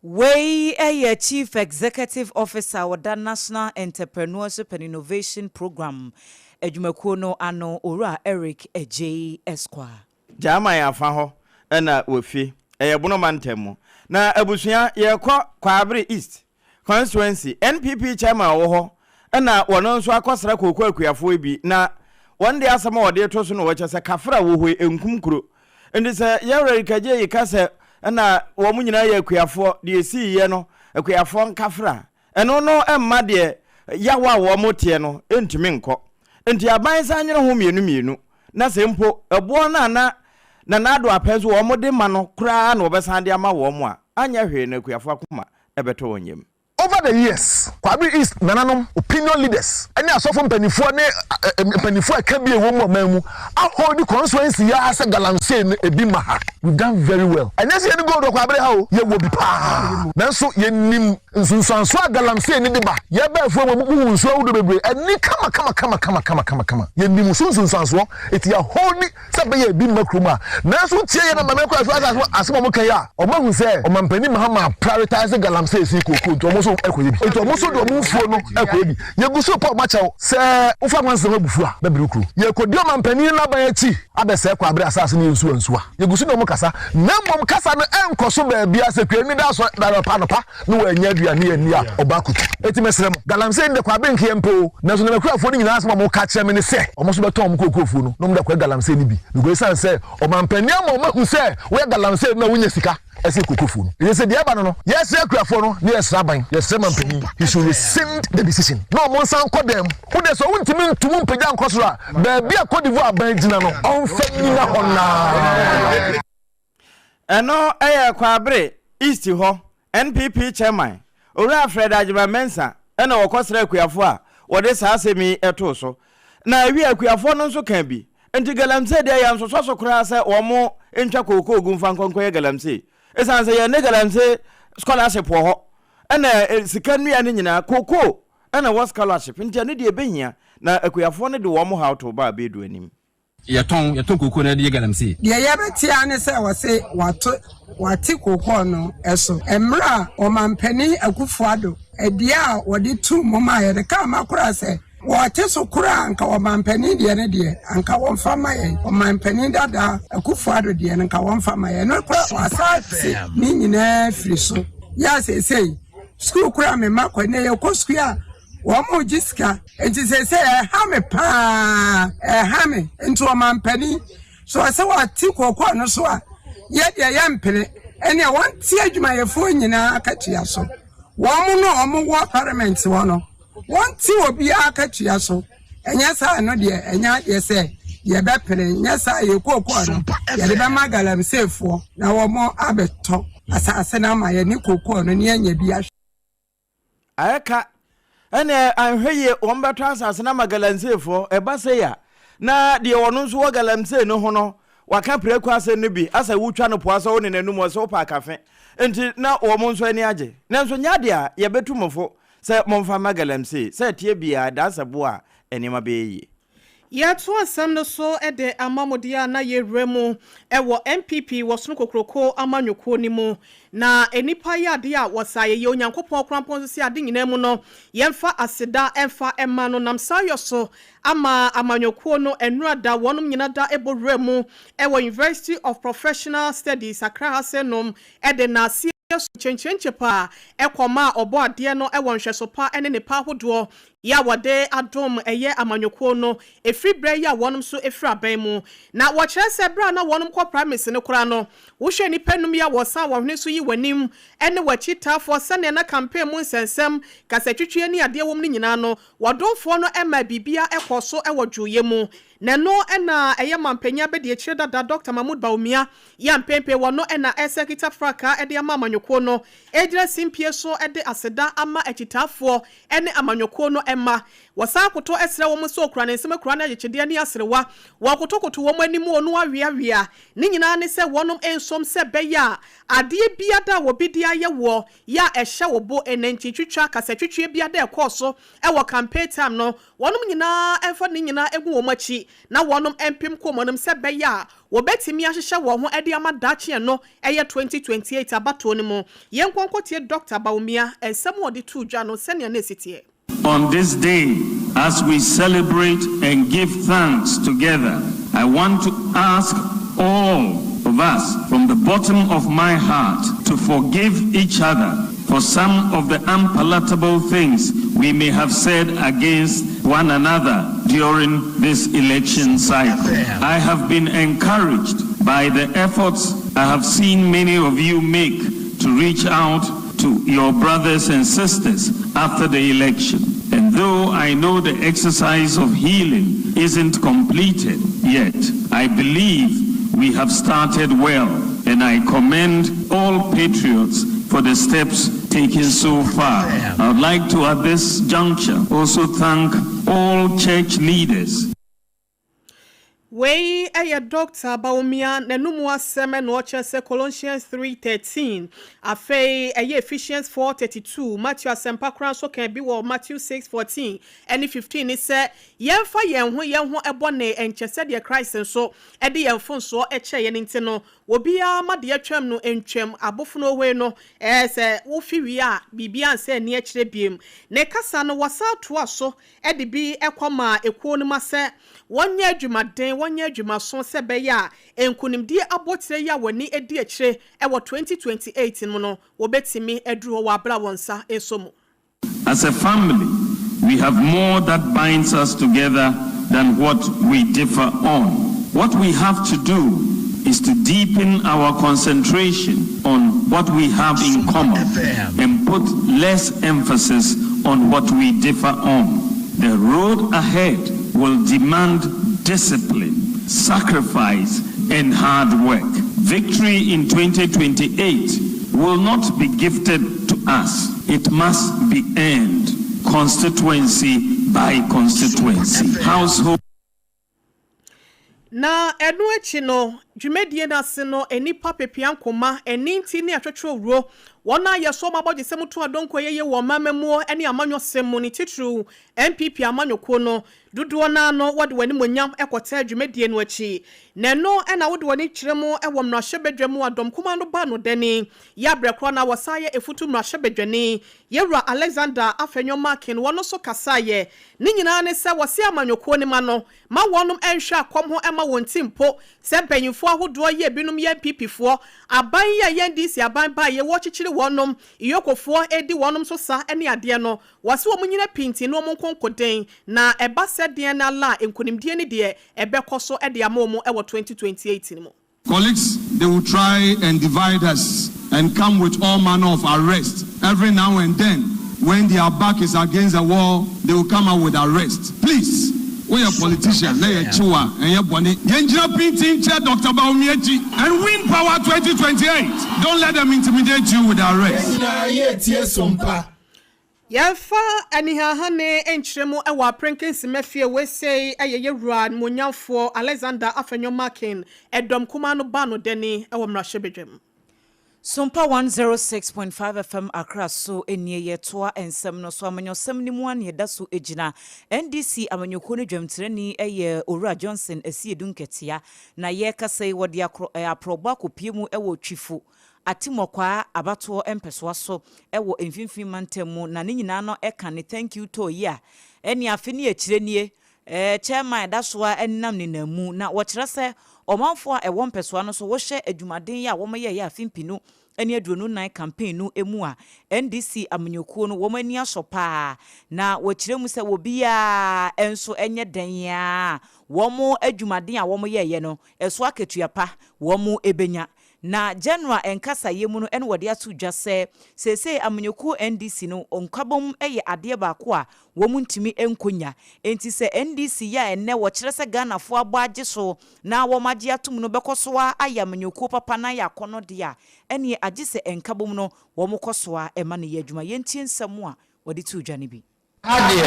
Wei yɛ Chief Executive Officer a ɔda National Entrepreneurship and Innovation Programme adwumakuo no ano, Owura Eric Adjei Esquire. Gyaman afa hɔ na wɔfi. Ɛyɛ Bono mantam mu. Na abusua yɛrekɔ Kwaabere East Constituency, NPP chairman a ɔwɔ hɔ na wɔn nso akɔsra kooko akuafoɔ yi bi na wɔn de asɛm a wɔde reto so no wɔkyɛ sɛ kafra wɔ hɔ yi nkum kuro. Nti sɛ yɛn Eric Adjei yi ka sɛ na wɔn nyinaa yɛ akuafoɔ, deɛ ɛsiiɛ no akuafoɔ nkafra, ɛno no mma deɛ yaw a wɔn teɛ no ntumi nkɔ. Nti aban san nwene ho mmienu mmienu na sɛ mpo ɛboɔ no a na Nana Addo apɛ nso wɔn de ma no koraa na wɔbɛsan de ama wɔn a, anyɛ hwee na akuafoɔ akoma ɛbɛtɔ wɔn yam. Over the years, Kwabre East nananom, opinion leaders, ne asɔfo mpanimfoɔ ne mpanimfoɔ a ɛka bi a ɛwɔ mu ɔman mu ahold constituency yi ara sɛ galamsey no ebi mma ha. We've done very well. Ɛnyɛ sɛ yɛne gold wɔ Kwabre ha o, yɛwɔ bi paa. Nanso yɛnim nsunsuansoɔ a galamsey no de ba. Yɛba afuo mu a, mohu nsuo ahodoɔ bebree, ani kama kama kama kama kama kama kama. Yɛnim so nsunsuansoɔ, enti yɛaholdi sɛ ɛbɛyɛ ebi mma kurom a. Nanso wotie yɛn amammerɛ kwan so asase asɛm a wɔka yi a, wɔahu sɛ Ɔmampanin Mahama aprioritise galamsey sen kookoo nti wɔn nso rekɔyɛ bi. Nti wɔn nso de wɔn mfuo no rekɔyɛ bi. Yɛgu so repa wɔn akyɛw sɛ wofa nwansena ho abufuo a, bɛbere wo kuro. Yɛrekɔdi Ɔmampanin n'aban akyi abɛsɛe Kwaabere asase no yɛ nsuwa nsuwa. Yɛgu so ne wɔn kasa na mmom kasa no nkɔ so baabiara sɛ kuani da asɔre da anɔpa anɔpa na wannya aduane anni a, ɔba akotu. Enti mesrɛ mo, galamsey no de Kwaabere nkeɛ mpo o, nanso na m'akuafoɔ no nyinaa asɛm a wɔka kyerɛ me ne sɛ wɔn nso bɛtɔn wɔn kookoofuo no na wɔde akɔyɛ galamsey no bi, because ɛsiane sɛ ɔmampanin ama wɔahu sɛ woyɛ galamsey no na wonya sika sen kookoofuo no. Enti sɛ deɛ ɛba no no, yɛsrɛ akuafoɔ no na yɛsrɛ aban, yɛsrɛ mampanin, he should rescind the decision na wɔn nsan nkɔ dan mu. Wo deɛ sɛ wontumi nto mu mpagya nkɔ soro a, baabi a Cote d'Ivoire aban gyina no, ɔmfa nnyina hɔ no ara. Ɛno yɛ Kwaabere East hɔ NPP Chairman, Owura Fred Agyemang Mensah na wɔkɔsraa akuafoɔ a wɔde saa asɛm yi too so. Na awie akuafoɔ no nso kaa bi. Nti galamsey deɛ yɛnsosɔ so koraa sɛ wɔn ntwa kookoo gu mfa nkɔ nkɔyɛ galamsey. Ɛsiane sɛ yɛn ne galamsey scholarship wɔ hɔ ɛna sika nnua no nyinaa kookoo ɛna ɛwɔ scholarship nti ɛno deɛ ɛbɛhia na akuafoɔ no de wɔn haw too ba abɛɛdu anim. Yɛtɔn, yɛtɔn kookoo na yɛde yɛ galamsey. Deɛ yɛbɛte ara ne sɛ wɔse wɔato wɔate kookoo no so. Mmerɛ a Ɔmanpanin Akufo Addo deɛ a wɔde too mu maa yɛn no, kaa ma koraa sɛ wɔte so koraa anka Ɔmanpanin deɛ no deɛ anka wɔmfa mma yɛn. Ɔmanpanin dada Akufo Addo deɛ no nka wɔmfa mma yɛn. Ɛno koraa wɔasan ate ne nyinaa firi so. Yɛ a seesei sukuu koraa me mma kɔ, nnɛ yɛkɔ sukuu a wɔregye sika. Nti seesei ɛha me paa, ɛha me. Nti ɔmampanin, so ɔsɛ wɔte kookoo no so a, yɛ deɛ yɛmpene. Ɛnneɛ wɔnte adwumayɛfoɔ nyinaa akatua so. Wɔn no a wɔwɔ parliament hɔ no, wɔnte obiara akatua so. Ɛnyɛ saa no deɛ, ɛnyɛ adeɛ sɛ yɛbɛpene. Nyɛ saa yɛ kookoo no, yɛde bɛma galamseyfoɔ na wɔn abɛtɔ asase no ama yɛne kookoo no ne yɛanya bi ahwɛ. Ayɛ ka. Ɛnna anhwɛ yie wɔbɛtɔ asase no ama galamseyfoɔ. Ɛba sei a, na deɛ ɔno nso wɔ galamsey no ho no, waka prako asɛm no bi, asɛ wotwa no poa sɛ wo ne n'anum ɔsɛ wopɛ akafe. Nti na wɔn nso ani agye. Nanso nyɛ adeɛ a yɛbɛtu mo fo sɛ momfa mma galamsey. Sɛ ɛteɛ biara, ɛdan sɛ boɔ a, nneɛma bɛyɛ yie. Yɛto asɛm no so de ama mo deɛ a na yɛwura mu wɔ NPP wɔ Sono Kokroko amanyɔkuo no mu. Na nnipa yɛ adeɛ a wɔsa yɛyɛ Onyankopɔn korampɔn nso sɛ ade nyinaa mu no yɛmfa aseda mfa mma no. Nam saa yɔ so ama amanyɔkuo no nnora da wɔnom nyina da bɔ wura mu wɔ University of Professional Studies Accra ha sɛ nom de naaseɛ. Nkyɛnkyɛnkyɛ pa kɔmaa Ɔbɔadeɛ no wɔ nhwɛso pa ne nnepa ahodoɔ yi a wɔde adom ɛyɛ amanyɔkuo no ɛfiri berɛ yi a wɔnom nso firi aban mu. Na wɔkyerɛ sɛ berɛ a na wɔnom kɔ primaries no koraa no, wohwɛ nnipa num yi a wɔsan wɔn hwene so yi w'anim ne w'akyitaafoɔ sɛdeɛ na campaign mu nsɛnsɛm, kasatwitwie ne adeɛ wɔ mu no nyinaa no, wɔdomfoɔ no maa biribiara kɔɔ so wɔ dwoeɛ mu. Na ɛno na ɛyɛ mampanyin abadiakyire dada Dɔkta Mahmood Bawumia yi a mpenpen wɔ no na ɛresan kita frakaa de ama amanyɔkuo no regyina simpie so de aseda ama akyitaafoɔ ne amanyɔkuo no mma. Wɔsan koto srɛ wɔn sɛ ɔkura ne nsam akura ne ayekyedeɛ ne aserewa. Wɔkotokoto wɔn anim o no aweawea. Ne nyinaa ne sɛ wɔnom nsom sɛ ɛbɛyɛ a adeɛ biada a wɔbi de ayɛ woɔ yɛ a ɛhyɛ wo bo nnantintwitwa kasatwitwie biada a ɛkɔɔ so wɔ campaign time no Wɔnom nyinaa mfa ne nyinaa ngu wɔn akyi na wɔnom mpem kɔ wɔn anim sɛ ɛbɛyɛ a wɔbɛtumi ahyehyɛ wɔn ho de ama daakye ɛno ɛyɛ 2028 abatoɔ no mu. Yɛnkɔ nkɔtie Dɔkta Bawumia nsɛm a ɔde too dwa no sɛnea na ɛsi teɛ. On this day, as we celebrate and give thanks together, I want to ask all of us from the bottom of my heart to forgive each other for some of the unpalatable things we may have said against one another during this election cycle. I have been encouraged by the efforts I have seen many of you make to reach out to your brothers and sisters after the election. And though I know the exercise of healing isn't completed yet, I believe we have started well, and I commend all patriots for the steps taken so far. I would like to, at this juncture, also thank all church leaders. Wei yɛ Dɔkta Bawumia n'anomu asɛm na ɔkyerɛ sɛ Colossians 3:13, afei ɛyɛ Ephesians 4:32, Matthew Asɛmpa koraa nso ka bi wɔ Matthew 6:14 ne 15 ne sɛ yɛmfa yɛn ho yɛn ho bɔne nkyɛ sɛdeɛ Christ nso de yɛn mfomsoɔ kyɛɛ yɛn nti no, obiara ma deɛ atwam no ntwam. Abofono hoi no, ɛɛ sɛ wofi wie a biribiara nsɛ nni akyire biom. Ne kasa no wɔsan toa so de bi kɔmaa ekuo no ma sɛ wɔnyɛ adwumaden, wɔnyɛ adwumaso sɛ ɛbɛyɛ a nkunimdie abotire yi a wɔn ani di akyire wɔ 2028 mu no, wɔbɛtumi aduru hɔ wɔ aberɛ a wɔn nsa resɔ mu. As a family, we have more that binds us together than what we differ on. What we have to do is to deepen our concentration on what we have in common and put less emphasis on what we differ on. The road ahead will demand discipline, sacrifice, and hard work. Victory in 2028 will not be gifted to us. It must be earned, constituency by constituency, household. Na ɛno akyi no, dwumadie no ase no, nnipa pepea nkoma, aninti ne atwetwerɛwuro, wɔn a yɛsɔ wɔn abɔgyesɛm to adonko yɛyɛ wɔ amammuo ne amanyɔsɛm mu, ne titiriw NPP amanyɔkuo no, dodoɔ no ara no wɔde wɔn animuonyam kɔtaa dwumadie no akyi. Na ɛno na wode wɔn ani kyerɛ mu wɔ mmarahyɛbadwa mu a dɔm kumaa no ba no dani yɛ aberɛ korɔ no a wɔsan yɛ Efutu mmarahyɛbadwani, Yɛwura Alexander Afenyo-Markin, wɔn nso kasaeɛ. Ne nyinaa ne sɛ wɔse amanyɔkuo no ma no Ma wɔnom nhwɛ akɔm ho mma wɔn ti mpo sɛ mpanyinfoɔ ahodoɔ yi a ebinom yɛ NPP foɔ, aban yi a ɛyɛ NDC aban baeɛ wɔrekyekyere wɔnom, Iyoko foɔ redi wɔnom so sa ne adeɛ no, wɔse wɔn nyina pintin na wɔn nko nkoden, na ɛba sɛ deɛn no ala a nkunimdie no deɛ ɛbɛkɔ so de ama wɔn wɔ 2028 no mu. Colleagues, they will try and divide us and come with all manner of arrest every now and then. When their back is against the wall, they will come out with arrest. Please, woyɛ politician na yɛkye wo a, ɛnyɛ bɔne. Yɛngyina pintinn nkyerɛ Doctor Bawumia akyi and win power 2028. Don't let them intimidate you with arrest. Yɛn nyinaa yɛretie sompa. Yɛmfa anihanehane nkyerɛ mu wɔ Aperenke fie wei sei yɛ yɛwura animuonyamfoɔ Alexander Afenyo Markin ɛdɔm kumaa no ba no dani wɔ mmarahyɛbadwam. Sompa 106.5 FM Accra so nie yɛtoa nsɛm no so amanyɔsɛm no mu a na yɛda so gyina. NDC amanyɔkuo no dwamtirani yɛ Owura Johnson Asiedu Nketia na yɛrekasa yi wɔde aprɔbɔ akɔpue mu wɔ Twifo Atimɔkwaa abatoɔ mpɛsoa so wɔ Mfimfini Mantam mu na ne nyinaa no ka ne Thank you tour yi a ɛne afe ne akyire nie Chairman da so ara nenam nenam mu na wɔkyerɛ sɛ Ɔmanfoɔ a ɛwɔ mpɛsoa no so wohyɛ adwumaden yi a wɔyɛeɛ afe 2024 campaign no mu a, NDC amanyɔkuo no wɔn ani asɔ paa na wɔkyerɛ mu sɛ obiara nso nyɛ dɛn ara a wɔn adwumaden a wɔyɛeɛ no ɛso akatua pa wɔn bɛnya. Na General nkasaeɛ mu no na wɔde ato dwa sɛ seesei amanyɔkuo NDC no nkabom yɛ adeɛ baako a wɔn ntumi nkɔ nya. Enti sɛ NDC yi a ɛnnɛ wɔkyerɛ sɛ Ghanafoɔ abɔ agye so na wɔn agye atom no bɛkɔ so ara ayɛ amanyɔkuo papa na ayɛ akɔnnɔ deɛ a, ɛneɛ agye sɛ nkabom no wɔn kɔ so ara ma no yɛ adwuma. Yɛntie nsɛm a wɔde too dwa no bi. Ha deɛ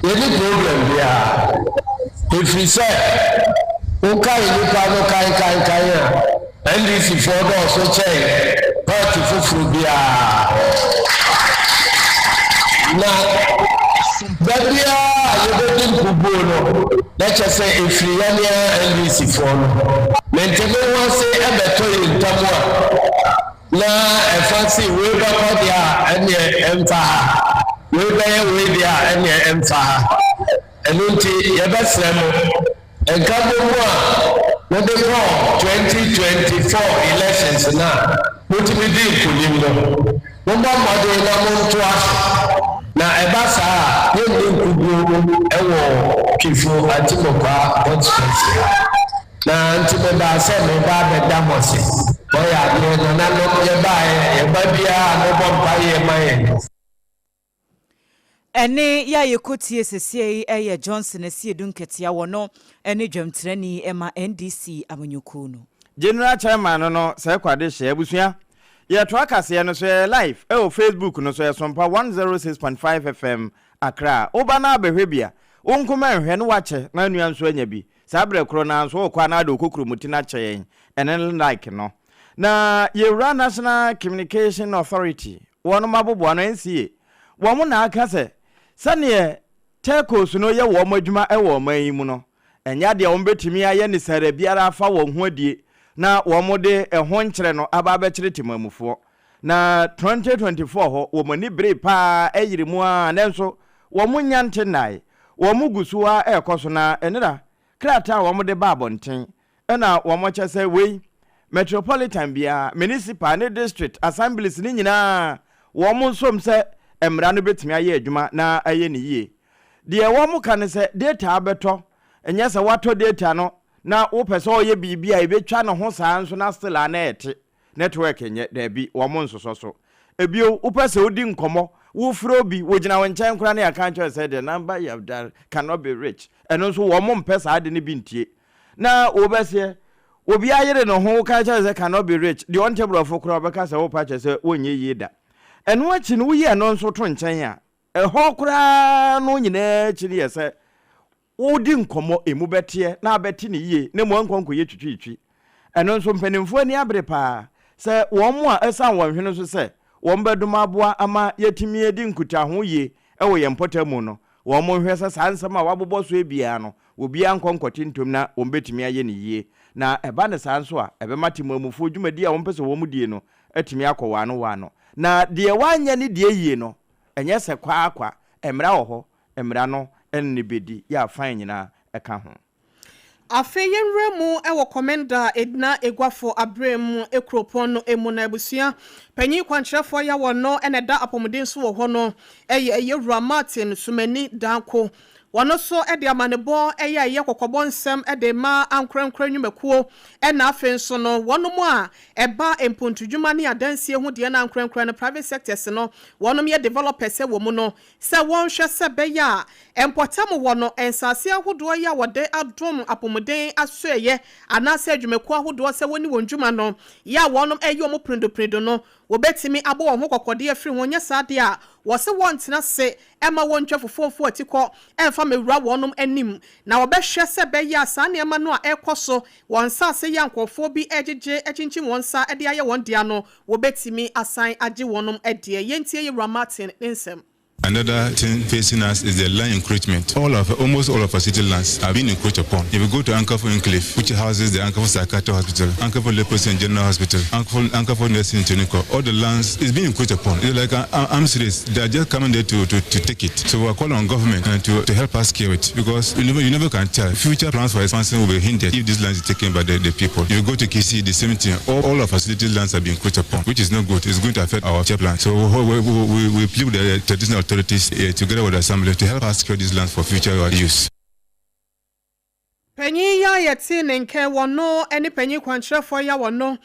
yɛnni problem biara ɛfiri sɛ wokae nnipa no kan kan kan a, NDC foɔ dɔɔso kyɛn party foforɔ biara. Na da biara a yɛbɛdi nkuguo no na kyɛ sɛ ɛfiri yɛne ara NDC foɔ no. Mente me ho ase ɛbɛtɔ yɛn ntam a, Na ɛfa se wei bɛkɔ deɛ a, ɛneɛ ɛmfa ha, wei bɛyɛ wei deɛ a, ɛneɛ ɛmfa ha. Ɛno nti yɛbɛsrɛ mo, nkabom a mode kɔɔ 2024 elections no a motumi dii nkonim no, mommɔ mmɔden na montoa so. Na ɛba saa a, yɛnni nkuguo wɔ Twifo Antimokwaa constituency ha. Na nti mebaa sɛ mereba abɛda mo ase. Moayɛ adeɛ, nananom, yɛbaeɛ, yɛba biara a mobɔ mpaeɛ ma yɛn. Ɛnne yi a yɛkɔtie seseɛ yi yɛ Johnson Asiedu Nketea, wɔno ne dwamtirani ma NDC amanyɔkuo no. General Chairman no no sɛ kɔ adehyeɛ abusua yɛtoa kaseɛ no so ɛyɛ live ɛwɔ Facebook no so ɛsompa 106.5 FM Accra woba na abɛhwɛ bi a wo nko mɛnhwɛ na wakyɛ na nua nso anya bi Saa berɛ korɔ no ara nso wokɔ a na wode wo kokuromoti no akyɛ yɛn, ɛne ne like no. Na yɛwura National Communication Authority, wɔnom aboboano, NCA, wɔn na aka sɛ sɛdeɛ telcos no yɛ wɔn adwuma wɔ ɔman yi mu no, ɛnyɛ adeɛ a wɔbɛtumi ayɛ ne sɛrɛ biara afa wɔn ho adie na wɔde ɛho nkyerɛ no aba abɛkyere temamufoɔ. Na 2024 hɔ, wɔn ani beree pa ara yere mu ara nanso wɔn nnya nte nnae. Wɔn gu so ara rekɔ so na nnera krataa a wɔde ba abɔnten na wɔkyɛ sɛ wei Metropolitan biara, Municipal ne District Assemblies no nyinaa wɔn nsom sɛ mmara no bɛtumi ayɛ adwuma na ayɛ no yie. Deɛ wɔka ne sɛ data abɛtɔ, nyɛ sɛ woatɔ data no na wopɛ sɛ ɔyɛ biribi a ɛbɛtwa ne ho saa nso na still a na ɛte. Network nyɛ, daabi, wɔn nsosɔ so. Ebio, wopɛ sɛ wodi nkɔmmɔ, wofrɛ obi, wogyina wo nkyɛn koraa na yɛaka akyerɛ wo sɛ the number you have dialed cannot be reached. Ɛno nso wɔn mpɛ saa ade no bi ntie. Na wobɛseɛ, obi ayere ne ho woka kyerɛ no sɛ cannot be reached, deɛ ɔnte borɔfo koraa ɔbɛka sɛ wopa kyerɛ sɛ wonyɛ yie da. Ɛno akyi no woyi ɛno nso to nkyɛn a, ɛhɔ koraa no nyinaa akyi no yɛ sɛ Woredi nkɔmmɔ, emu bɛteɛ na abɛte no yie na mmom ankɔ ankɔyɛ twitwiitwi. Ɛno nso, mpanimfoɔ ani abere pa ara sɛ wɔn a asiane wɔn hwene so sɛ wɔbɛdom aboa ama yɛatumi adi nkutaho yie wɔ yɛn mpɔtam no, wɔnhwɛ sɛ saa nsɛm a wɔabobɔ so yi biara no, obiara nkɔ nkɔte ntom na wɔbɛtumi ayɛ no yie. Na ɛba no saa nso a, ɛbɛma temmuamufoɔ dwumadie a wɔpɛ sɛ wɔdie no atumi akɔ wɔn ano wɔn ano. Na deɛ wanyɛ ne deɛ yie no, ɛnyɛ sɛ kwa ara kwa, mmara wɔ hɔ, Mmara no ne no bedi yɛ a fine nyinaa ka ho. Afei yɛnwura mu wɔ Komenda Edna Eguafo Abrem kuropɔn no mu na abusua panyin kwankyerɛfoɔ a wɔno na ɛda apɔmuden so wɔ hɔ no yɛ Yɛwura Martin Sumani Danko. Wɔno nso de amanebɔ yɛ a ɛyɛ kɔkɔbɔ nsɛm de ma ankorankorɛ nnwumakuo na afei nso no wɔnom a ɛba mpontudwuma ne adansie ho deɛ no ankorankorɛ no private sectors no wɔnom yɛ developers wɔ mu no sɛ wɔnhwɛ sɛ ɛbɛyɛ a mpɔtam wɔ no nsase ahodoɔ yi a wɔde adom apomuden asoɛeɛ anaasɛ adwumakuo ahodoɔ sɛ wɔnni wɔn dwuma no yɛ a wɔnom ɛyɛ wɔn prendoprendo no wɔbɛtumi abɔ wɔn ho kɔkɔdeɛ afiri ho nyɛ saa deɛ a wɔse wɔntena ase mma wɔntwa fufuofuo atikɔ mfa mmɛwura wɔnom anim na wɔbɛhwɛ sɛ ɛbɛyɛ a saa nneɛma no a ɛrekɔ so wɔ nsase yi a nkorɔfoɔ bi regyegye akyinkyim wɔn nsa de ayɛ wɔn dea no wɔbɛtumi asan agye wɔnom deɛ. Yɛntie Yɛwura Martin ne nsɛm. Another thing facing us is the land encroachment. All of, almost all of our city lands have been encroached upon. If you go to Ankaful Enclave, which houses the Ankaful Psychiatric Hospital, Ankaful Leprosy and General Hospital, Ankaful, Ankaful Nursing Training Corps, all the lands is being encroached upon. It's like an arms race. They are just coming there to, to, to take it. So we are calling on government to, to help us clear it because you never, you never can tell. Future plans for expansion will be hindered if this land is taken by the, the people. If you go to KC, the same thing. All, all our facility lands have been encroached upon, which is not good. It's going to affect our future plan. So we, we, we, we plead with the traditional authorities together with the assembly to help us secure these lands for future use. Panyin yi a yɛtee ne nka wɔ no ne panyin kwankyerɛfoɔ yi a wɔno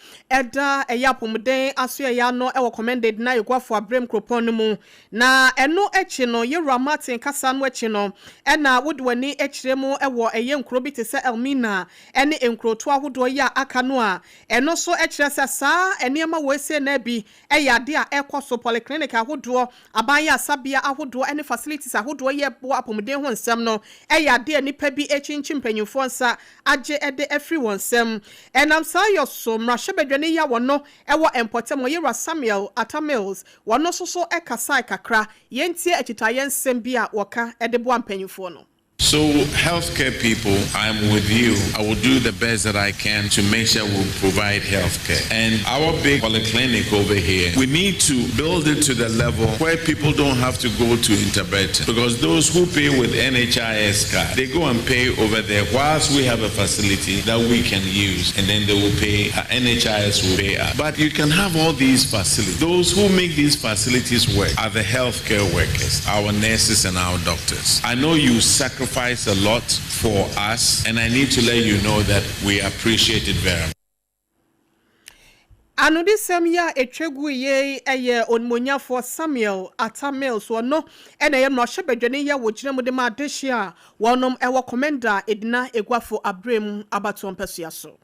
da ɛyɛ apɔmuden asoɛeɛ ano wɔ Commended na Eguafo Abrem kuropɔn no mu. Na ɛno akyi no, Yewura Martin kasa no akyi no, ɛna wode w'ani kyerɛ mu wɔ ɛyɛ nkuro bi te sɛ Elmina ne nkurotoɔ ahodoɔ yi a aka no a, ɛno nso kyerɛ sɛ saa nneɛma wei sei no bi yɛ adeɛ a ɛrekɔ so, polyclinic ahodoɔ, aban ayaresabea ahodoɔ ne facilities ahodoɔ yi a ɛboa apɔmuden ho nsɛm no yɛ adeɛ a nnipa bi rekyinkyin mpanimfoɔ nsa agye de afiri wɔn nsam. Ɛnam saa yɔ so, mmarahyɛbadwani yi a wɔno wɔ mpɔtam hɔ, Yewura Samuel Atta Mills, wɔno nso so kasae kakra. Yɛntie akyitaeɛ nsɛm bi a wɔka de boa mpanimfoɔ no. So healthcare people, I'm with you. I will do the best that I can to make sure we provide healthcare. And our big polyclinic over here, we need to build it to the level where people don't have to go to Interberton. Because those who pay with NHIS card, they go and pay over there whilst we have a facility that we can use. And then they will pay, NHIS will pay us. But you can have all these facilities. Those who make these facilities work are the healthcare workers, our nurses and our doctors. I know you sacrifice a lot for us, and I need to let you know that we appreciate it very much. Anodisɛm yi a ɛtwa guiɛ yi yɛ Onimuonyafoɔ Samuel Atta Mills, ɔno na ɛyɛ mmarahyɛbadwani yi a wɔgyina mu de ma adehyeɛ a wɔnom wɔ Komenda Edina Eguafo Abrem abatoɔ mpasua so.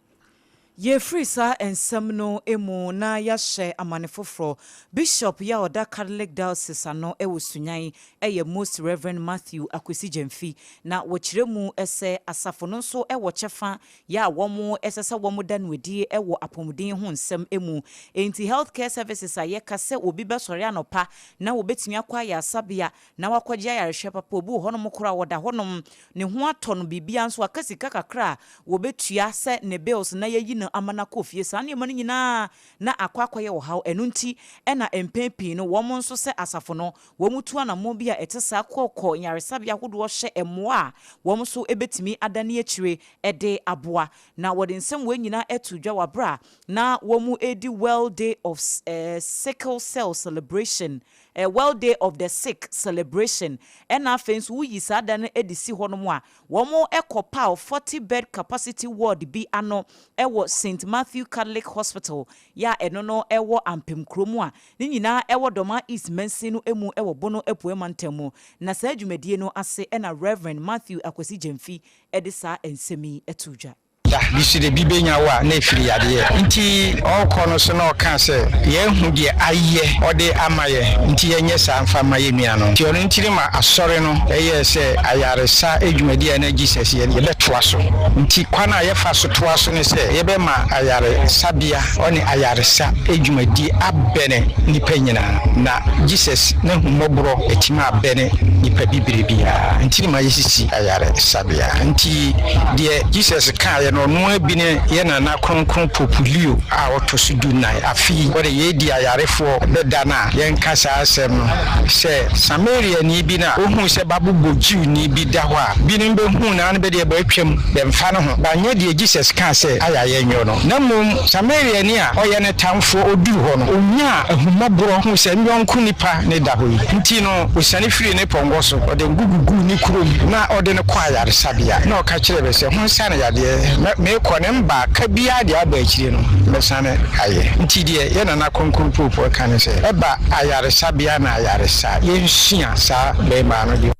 Yɛfiri saa nsɛm no mu na yɛahyɛ amane foforɔ. Bishop yi a ɔda Catholic Diocese ano wɔ Sunyani yɛ Most Rev. Matthew Akwesi Gyamfi, na wɔkyerɛ mu sɛ asafo no nso wɔ kyɛfa yɛ a wɔn ɛsɛ sɛ wɔn da no adie wɔ apɔmuden ho nsɛm mu. Enti health care services a yɛka sɛ obi bɛsɔre anɔpa na wɔbɛtumi akɔ ayaresabea na wakɔgye ayarehwɛ papa, obi wɔ hɔnom koraa wɔda hɔnom ne ho atɔ no biribiara nso aka sika kakra a wɔbɛtua sɛ ne bills na yɛayi no ama no akɔ fie. Saa nneɛma no nyinaa na akɔ akɔyɛ ɔhaw. Ɛno nti na mpɛn pii no wɔn nso sɛ asafo no wɔtu anammɔn bi a ɛte saa kɔkɔ nyaresabea ahodoɔ hyɛ mmoa a wɔn nso bɛtumi adane akyire de aboa. Na wɔde nsɛm wei nyinaa ato dwa wɔ berɛ a na wɔredi World Day of Sickle Cell Celebration, World Day of the Sick Celebration. Ɛna afei nso woyi saa da no de si hɔnom a, wɔkɔpaw 40 bed capacity ward bi ano wɔ St. Matthew Catholic Hospital yɛ a ɛno no wɔ Ampem kurom a ne nyinaa wɔ Dormaa East mansin no mu wɔ Bono Apuei mantam mu. Na saa dwumadie no ase na Rev. Matthew Akwasi Gyamfi de saa nsɛm yi too dwa. Da bi so de bi benya wo a na ɛfiri yadeɛ nti ɔɔkɔ no so na ɔkaa sɛ yɛahu deɛ ayɛ ɔde ama yɛ nti yɛnyɛ saa mfa mma yɛ nuanom nti ɔno nti ne ma asɔre no yɛɛ sɛ ayaresa dwumadie a na Jesus yɛ no yɛbɛtoa so nti kwan a yɛfa so toa so ne sɛ yɛbɛma ayaresabea ɔne ayaresa dwumadie abɛne nnipa nyinaa na Jesus n'ahummɔborɔ atumi abɛne nnipa bibire biara nti ne ma yɛsisi ayaresabea nti deɛ Jesus kaeɛ no ɔno ara bi ne yɛ nana kronkron Pope Leo a ɔtɔ so dunnan. Afe yi wɔde yɛredi ayarefoɔ bɛda no a yɛnka saa asɛm no sɛ Samariani bi na ohuu sɛ babobɔ Jewni bi da hɔ a binom bɛhuu no ara no bɛdeɛ bɛatwam bɛmfa no ho banyɛ deɛ Jesus kaa sɛ ayɛ a yɛnyɔ no na mmom Samariani a ɔyɛ ne tamfoɔ ɔduru hɔ no ɔnyaa ahummɔborɔ huu sɛ ne yɔnko nipa ne da hɔ yi nti no ɔsiane firii ne pɔnkɔ so ɔde ngo guguu ne kurom na ɔde no kɔɔ ayaresabea na ɔka kyerɛɛ bɛ sɛ honsa no yadeɛ mɛ meekɔ ne mba ka biara deɛ aba akyire no mɛsane ayɛ nti deɛ yɛ nana kronkron pope ɛka ne sɛ ɛba ayaresabea na ayaresa yɛnsua saa bɛɛmaa no deɛ.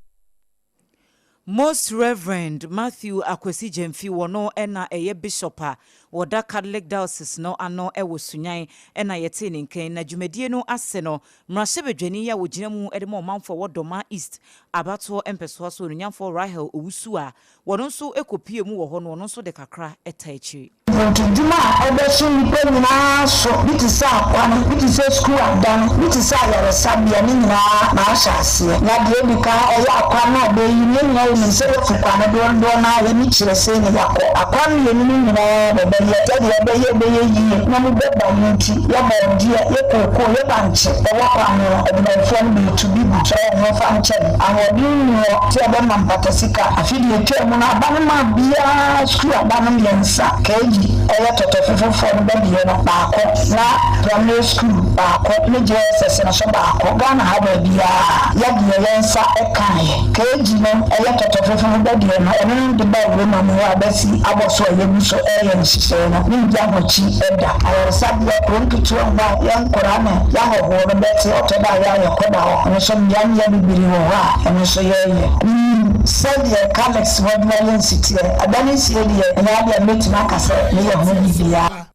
Most Rev. Matthew Akwasi Gyamfi, wɔno na ɛyɛ Bishop a Wɔda Catholic Diocese no ano wɔ Sunyani na yɛtee ne nka yi. Na dwumadie no ase no, mmarahyɛbadwani yi a ɔgyina mu de ma ɔmanfoɔ a ɛwɔ Dormaa East abatoɔ mpɛsoa so, Onuonyamfoɔ Rahel Owusu a wɔno nso kɔpuee mu wɔ hɔ no, ɔno nso de kakra taa akyiri. Mfɔntudwuma a ɛbɛso nnipa nyinaa so, bi te sɛ akwan, bi te sɛ sukuu adan, bi te sɛ ayaresabea, ne nyinaa mahyɛ aseɛ. Na deɛ ɛdi kan ɛyɛ akwan no a bɛyi no, yɛn nyinaa yɛnim sɛ yɛfu kwan no dodoɔ no ara yɛni kyerɛ sei na yɛakɔ. Akwan mmienu no nyinaa bɛbɛyɛ sɛdeɛ ɛbɛyɛ ɛbɛyɛ yie na mu bɛba yi nti, yɛbɔ deɛ, yɛ kookoo, yɛ bankye, ɛwɔ kwan ho, adwumayɛfoɔ no bɛtu bi gu sɛ wɔmfa nkyɛ no. Ahoɔden nni hɔ sɛ yɛbɛma mpata sika. Afe deɛ ɛtwaa mu no, aba no maa biara sukuu aba no mmiɛnsa, KG, ɛyɛ tɔtɔfe foforɔ no bɛdeɛ no baako, na primary sukuu baako ne JSS no nso baako. Ghana ha baabiara yɛdeɛ yɛn nsa kaeɛ. KG no ɛyɛ tɔtɔfe foforɔ bɛdeɛ no, ɛno no de baa Roma mu hɔ a bɛasi abɔ so a yɛgu so reyɛ nhyehyɛeɛ no, menngya ho akyi da. Ayaresabea, kuro nketewa mu a yɛn nkwadaa ne yɛn ahɔhoɔ no bɛte, ɔtɔ da a yɛ a yɛkɔda hɔ, ɛno nso mmea mmea bebree wɔ hɔ a ɛno nso yɛreyɛ. Menim sɛdeɛ Calix hɔ adwuma yɛ nsi teɛ. Ada ne nsie deɛ, ɛnyɛ adeɛ a mɛtumi aka sɛ meyɛ ho biribiara.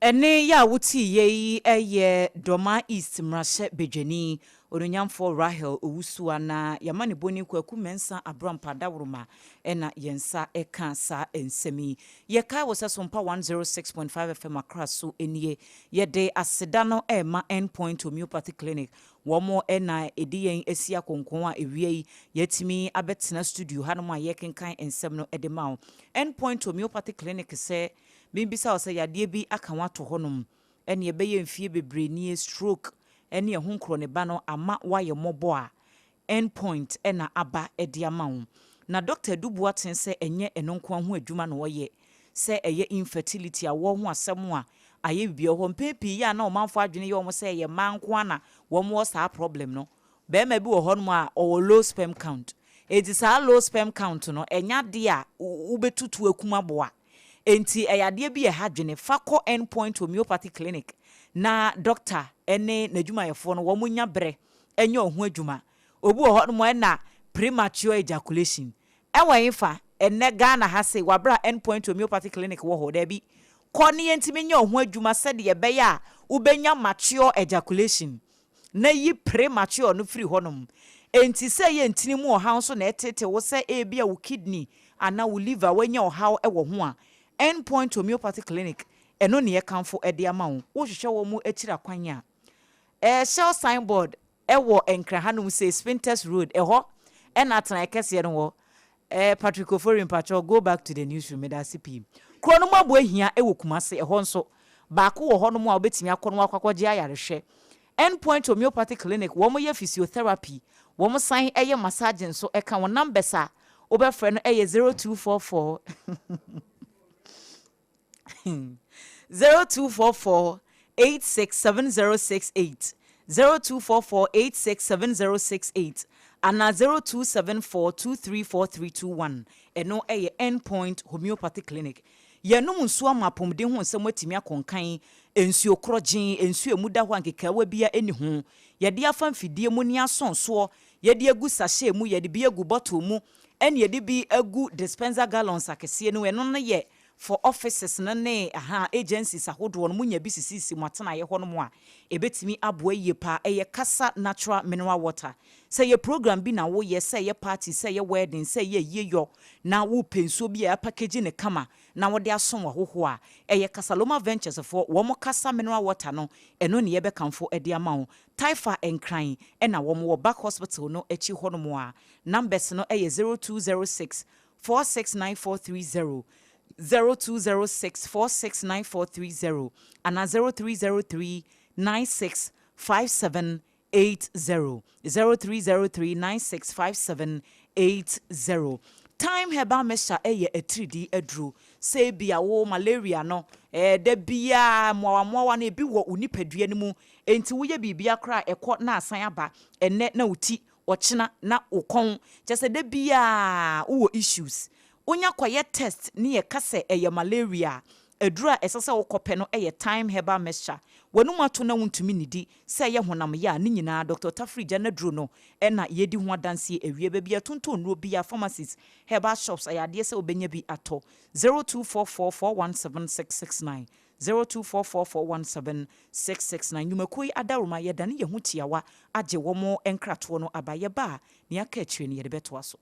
Ɛnne yi a woteeɛ yi yɛ Dormaa East mmarahyɛ badwani, Onuonyamfoɔ Rahel Owusu a na y'amanebɔni Kwaku Mensah Abrampah Dawuruma na yɛn nsa ka saa nsɛm yi. Yɛkae wo sɛ Sompa 106.5 FM Accra so nie. Yɛde aseda no rema End Point Homeopathy Clinic. Wɔn na ɛdi yɛn asi akonkon a awia yi yɛatumi abɛtena studio hanom a yɛrekenkan nsɛm no de ma wo. End Point Homeopathy Clinic sɛ Mebisa wo sɛ yadeɛ bi aka wo ato hɔnom ɛne ɛbɛyɛ mfie bebree nie stroke ɛne ɛho nkorɔneba no ama woayɛ mmɔbɔ a, end point na aba de ama wo. Na Doctor Adu Boateng sɛ ɛnyɛ ɛno nko ara ho adwuma na ɔyɛ, sɛ ɛyɛ infertility, awoɔ ho asɛm a, ayɛ biribi wɔ hɔ. Mpɛn pii yɛ a na ɔmanfoɔ adwene yɛ wɔn sɛ ɛyɛ mmaa nko ara na wɔn wɔ saa problem no. Barima bi wɔ hɔnom a ɔwɔ low sperm count. Enti saa low sperm count no, ɛnyɛ adeɛ a wobɛtutu akum aboa. Enti ɛyɛ adeɛ bi a ɛha adwene. Fa kɔ End Point Homeopathy Clinic na dɔkta ne n'adwumayɛfoɔ no wɔn nya berɛ nyɛ wo ho adwuma. Obi wɔ hɔnom a ɛna premature ejaculation. Ɛwɔ hefa? Ɛnnɛ Ghana ha sei, wɔ aberɛ a End Point Homeopathy Clinic wɔ hɔ? Daabi. Kɔ na yɛntumi nyɛ wo ho adwuma sɛdeɛ ɛbɛyɛ a wobɛnya mature ejaculation. na yi premature no firi hɔnom. Enti sɛ ɛyɛ ntini mu ɔhaw nso na ɛreteetee wo sɛ ebia wo kidney anaa wo liver woanya ɔhaw wɔ ho a, End Point Homeopathy Clinic, ɛno na yɛkamfo de ama wo. Wohwehwɛ wɔn akyiri akwan a, ɛɛ Shell signboard wɔ Nkran hanom sei, Spintex Road, ɛhɔ na atenaeɛ kɛseɛ no wɔ. Eh Patrick Ofori mpakyɛw go back to the news room medase pii. Kuro no mu aboa hia wɔ Kumase ɛhɔ nso baako wɔ hɔ nom a wobɛtumi akɔ na wakɔ akɔgye ayarehwɛ. End Point Homeopathy Clinic wɔn yɛ physiotherapy wɔn san yɛ massage nso ɛka ho numbers a wobɛfrɛ no yɛ 0244 0244 867068, 0244 867068 anaa 0274 234321. Ɛno yɛ End Point Homeopathy Clinic. Yɛnom nsuo ama apɔmuden ho nsɛm atumi akɔ nkan. Nsuo korɔgyee, nsuo a emu da hɔ a nkekaawa biara nni ho. Yɛde afa mfidie mu ne asonsoɔ, yɛde agu sachet mu, yɛde bi agu bottle mu, ɛna yɛde bi agu dispenser gallons akɛseɛ no mu. Ɛno no yɛ for offices no ne ahaa agencies ahodoɔ no, monya bi sisisisi mo atenaeɛ hɔ nom a, ɛbɛtumi aboa yie paa. Ɛyɛ Kasa Natural Mineral Water. Sɛ ɛyɛ program bi na woyɛ, sɛ ɛyɛ party, sɛ ɛyɛ wedding, sɛ ɛyɛ ayie yɔ, na wopɛ nsuo bi a yɛapackage no kama na wode asom w'ahɔhoɔ a, ɛyɛ Kasaloma Ventures foɔ, wɔn Kasa Mineral Water no, ɛno ne yɛbɛkamfo de ama wo. Taifa Nkran na wɔn wɔ, Back Hospital no akyi hɔ nom a. Numbers no yɛ 0206 469430, 0206 469430 anaa 0303 965780, 0303 965780. Thyme Herbal Mixture yɛ atiridii aduro. Sɛ ebia wo malaria no, da biara mmoawammoawa no ebi wɔ wo nipadua no mu, enti woyɛ biribiara koraa a ɛkɔ na asan aba, ɛnnɛ na wo ti ɔkyena na wo kɔn kyerɛ sɛ da biaa wo wɔ issues. Wo nya kɔyɛ test ne yɛ ka sɛ ɛyɛ malaria a, Aduru a ɛsɛ sɛ wokɔpɛ no yɛ Thyme Herbal Mixture. W'anum ato na wontumi nnidi, sɛ ɛyɛ honam ya a, ne nyinaa, Dɔkta Tafiri gya n'aduro no na yɛredi ho adanseɛ awie. Baabi a yɛtontɔn nnuro biara, pharmacies, herbal shops, ɛyɛ adeɛ sɛ wobɛnya bi atɔ. 0244 417 669, 0244 417 669. Nnwumakuo yi adaworoma, yɛdane yɛn ho tiawa agye wɔn nkratoɔ no aba. Yɛba a, nea aka akyire no yɛde bɛtoa so.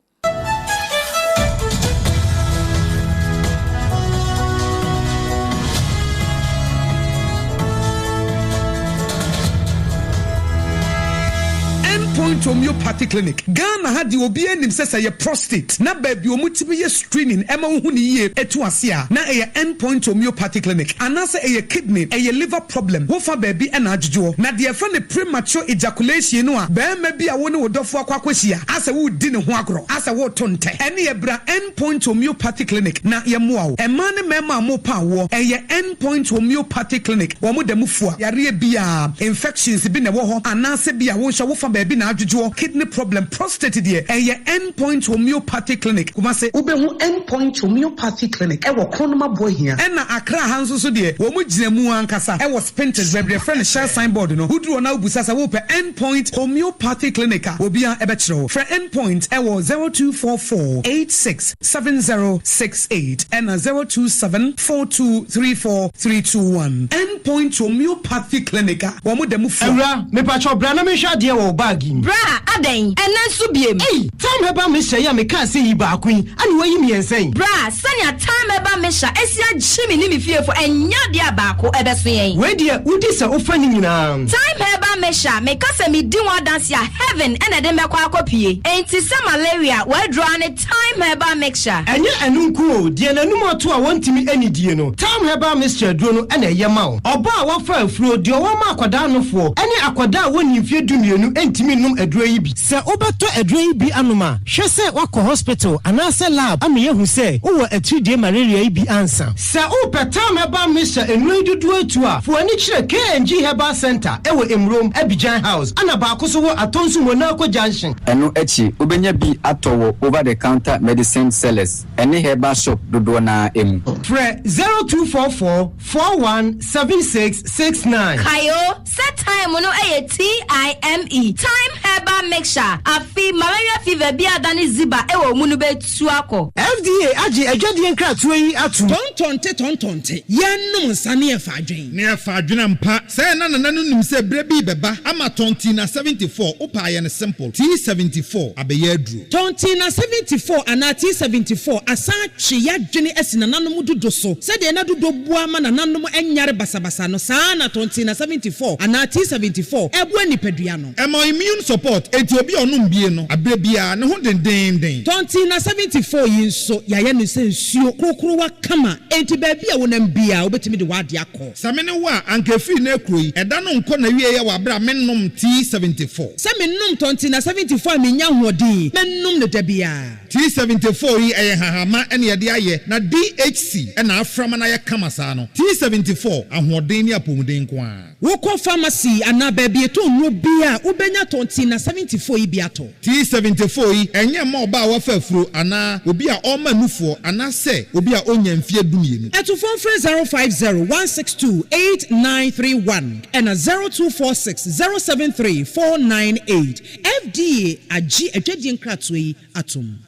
End Point Homeopathy Clinic, Ghana ha deɛ obiara nim sɛ sɛ ɛyɛ prostate na baabi a wɔtumi yɛ screening ɛma wohu no yie ɛtu ase a na ɛyɛ End Point Homeopathy Clinic anaasɛ ɛyɛ kidney, ɛyɛ liver problem, wofa baabi ɛna adwodwoɔ. Na deɛ yɛfrɛ no premature ejaculation no a barima bi a wo ne wo dɔfo akɔ akɔhyia asɛ woredi ne ho agorɔ, asɛ woreto ntɛ, ɛneɛ bra End Point Homeopathy Clinic na yɛmmoa wo. Mmaa ne mmarima a morepa awoɔ, ɛyɛ End Point Homeopathy Clinic, wɔn da mu fua. Yareɛ biara, infections bi na ɛwɔ hɔ anaasɛ bi a wo nso wofa baabi na adwodwoɔ, kidney problem, prostate deɛ, ɛyɛ End Point Homeopathy Clinic, Kumasi. Wobɛhu End Point Homeopathy Clinic wɔ Kronum Aboahia. Ɛna Accra ha nso so deɛ, wɔn gyina mu ankasa wɔ Spintex, baabi a yɛfrɛ no Shell sign board no. Woduru hɔ na wobisa sɛ worepɛ End Point Homeopathy Clinic a, obiara bɛkyerɛ wo. Frɛ End Point wɔ 0244 86 7068 ɛna 027 4234 321. End Point Homeopathy Clinic a wɔn da mu fua. Awura, mepakyɛw bra na menhwɛ adeɛ wɔ wo bag yi mu. Bra, adɛn? Ɛnnɛ nso biem? Ei! Thyme Herbal Mixture yi a mekaa sɛ yi baako yi, ana woayi mmiɛnsa yi? Bra, sɛnea Thyme Herbal Mixture asi agye me ne me fiefo, ɛnyɛ adeɛ a baako bɛso yɛn. Wei deɛ, wodi sɛ wofa ne nyinaa. Thyme Herbal Mixture, meka sɛ medi ho adanse a, heaven na ɛde me bɛkɔ akɔpue. Enti sɛ malaria, w'aduro ara ne Thyme Herbal Mixture. Ɛnyɛ ɛno nko o, deɛ n'anum ato a wɔntumi nnidie no, Thyme Herbal Mixture aduro no na ɛyɛ ma wo. Ɔbaa a wafa afuro, deɛ ɔwɔ ma akwadaa nofoɔ, ne akwadaa a wɔnnii mfeɛ dumienu ntumi nnom aduro yi bi. Sɛ wobɛtɔ aduro yi bi anom a, hwɛ sɛ woakɔ hospital anaasɛ lab ama yɛahu sɛ wowɔ atiridie malaria yi bi ansa. Sɛ wopɛ Thyme Herbal Mixture nnuro yi dodoɔ atu a, fa w'ani kyerɛ KNG Herbal Centre wɔ Emurom, Abidjan House, ɛna baako nso wɔ Atonsu Monaco Junction. Ɛno akyi, wobɛnya bi atɔ wɔ over-the-counter medicine sellers ne herbal shop dodoɔ no ara mu. Frɛ 0244 41 76 69. Kae o, sɛ thyme no yɛ TIME, Thyme Herbal Mixture, afe malaria fever bi a adane ziba wɔ wo mu no bɛtu akɔ. FDA agye adwadie nkratoɔ yi atom. Tɔntɔnte tɔntɔnte, yɛnnom nsa ne yɛfa adwen. Ne yɛfa adwen ampa. Sɛɛ na Nana no nim sɛ berɛ bi rebɛba ama Tɔntina 74, wopɛ a yɛ no simple, T74 abɛyɛ aduro. Tɔntina 74 anaa T74 asan atwe y'adwene asi nananom dudo so. Sɛdeɛ na dudo boa ma nananom nyare basabasa no, saa ara na Tɔntina 74 anaa T74 boa nipadua no. Ɛma immune support, enti obi a ɔnom bie no, aberɛ biara, ne ho dendeenden. Tɔntina 74 yi nso, yɛayɛ no sɛ nsuo korokorowa kama, enti baabi a wonam biara, wobɛtumi de w'adeɛ akɔ. Sɛ me ne wo a, anka ɛfiri nnɛ rekuro yi, ɛda no nkɔ n'awieɛ wɔ aberɛ a mennom T74. Sɛ menom Tɔntina 74 a mennya ahoɔden, mɛnom no da biara. T74 yi ɛyɛ nhahamma na yɛde ayɛ na DHC na afra ma no ayɛ kama saa no. T74, ahoɔden ne apɔmuden nko ara. Wokɔ pharmacy anaa baabi yɛtɔn nnuro biara a, wobɛnya Tɔntina 74 yi bi atɔ. T74 yi, ɛnyɛ mma ɔbaa a wafa afuro anaa obi a ɔrema nufoɔ anaasɛ obi a ɔnnya mfeɛ dumienu. Atufoɔ mfrɛ 050 162 8931 ɛna 0246 073 498. FDA agye adwadie nkratoɔ yi atom.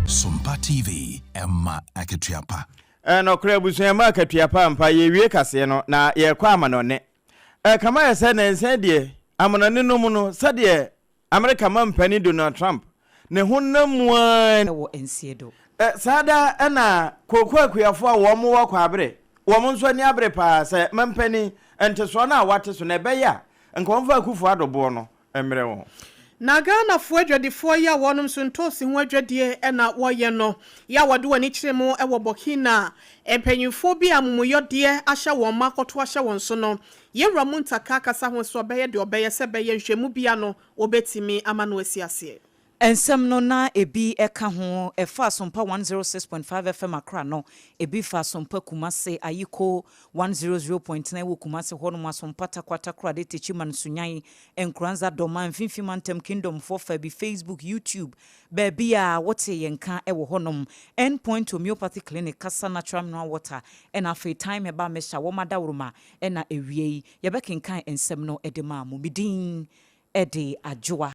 Sompa TV, ɛma akatua pa. Nɔkorɛ abusua ɛma akatua pa ampa yɛwie kaseɛ no na yɛkɔ amanɔne ɛkama yɛ sɛ nansa deɛ amanɔne no mu no sɛdeɛ Amerika mampanin Donald Trump ne honam mu ara ni. Wɔ nsie do. Saa da na kooko akuafoɔ a wɔn wɔ Kwaabere, wɔn nso ani abere paa sɛ mampanin ntesoɔ no a wate so no ɛbɛyɛ a nka wɔmfa Akufo Addo boɔ no mmrɛ wɔn. Na Ghanafoɔ adwadifoɔ yi a wɔnom nso ntoosi ho adwadie na wɔyɛ no yi a wɔde wɔn ani kyerɛ mu wɔ Burkina a mpanyinfoɔ bi a amumuyɔdeɛ ahyɛ wɔn ma akɔto ahyɛ wɔn so no, Yɛn Wura Muntaka kasa ho sɛ ɔbɛyɛ deɛ ɔbɛyɛ sɛ ɛbɛyɛ nhwɛmu bi ano wɔbɛtumi ama no asi aseɛ. Nsɛm no na ebi ka ho, ɛfa Asompa 106.5 FM Accra no, ebi fa Asompa Kumasi, Ayiko 100.9 wɔ Kumasi hɔnom, Asompa Tarkwa Takoradi Techiman Sunyani, Nkoranza Dɔma, Mfimfini Mantam Kingdom foɔ fa bi, Facebook, YouTube, baabi a wote yɛn nka wɔ hɔnom, End Point Homeopathy Clinic, Kasa Natural Mineral Water, ɛna afei Thyme Herbal Mixture, wɔn adaworoma ɛna awiei yɛbɛkenkan nsɛm no de maa mo. Me din de Adwoa.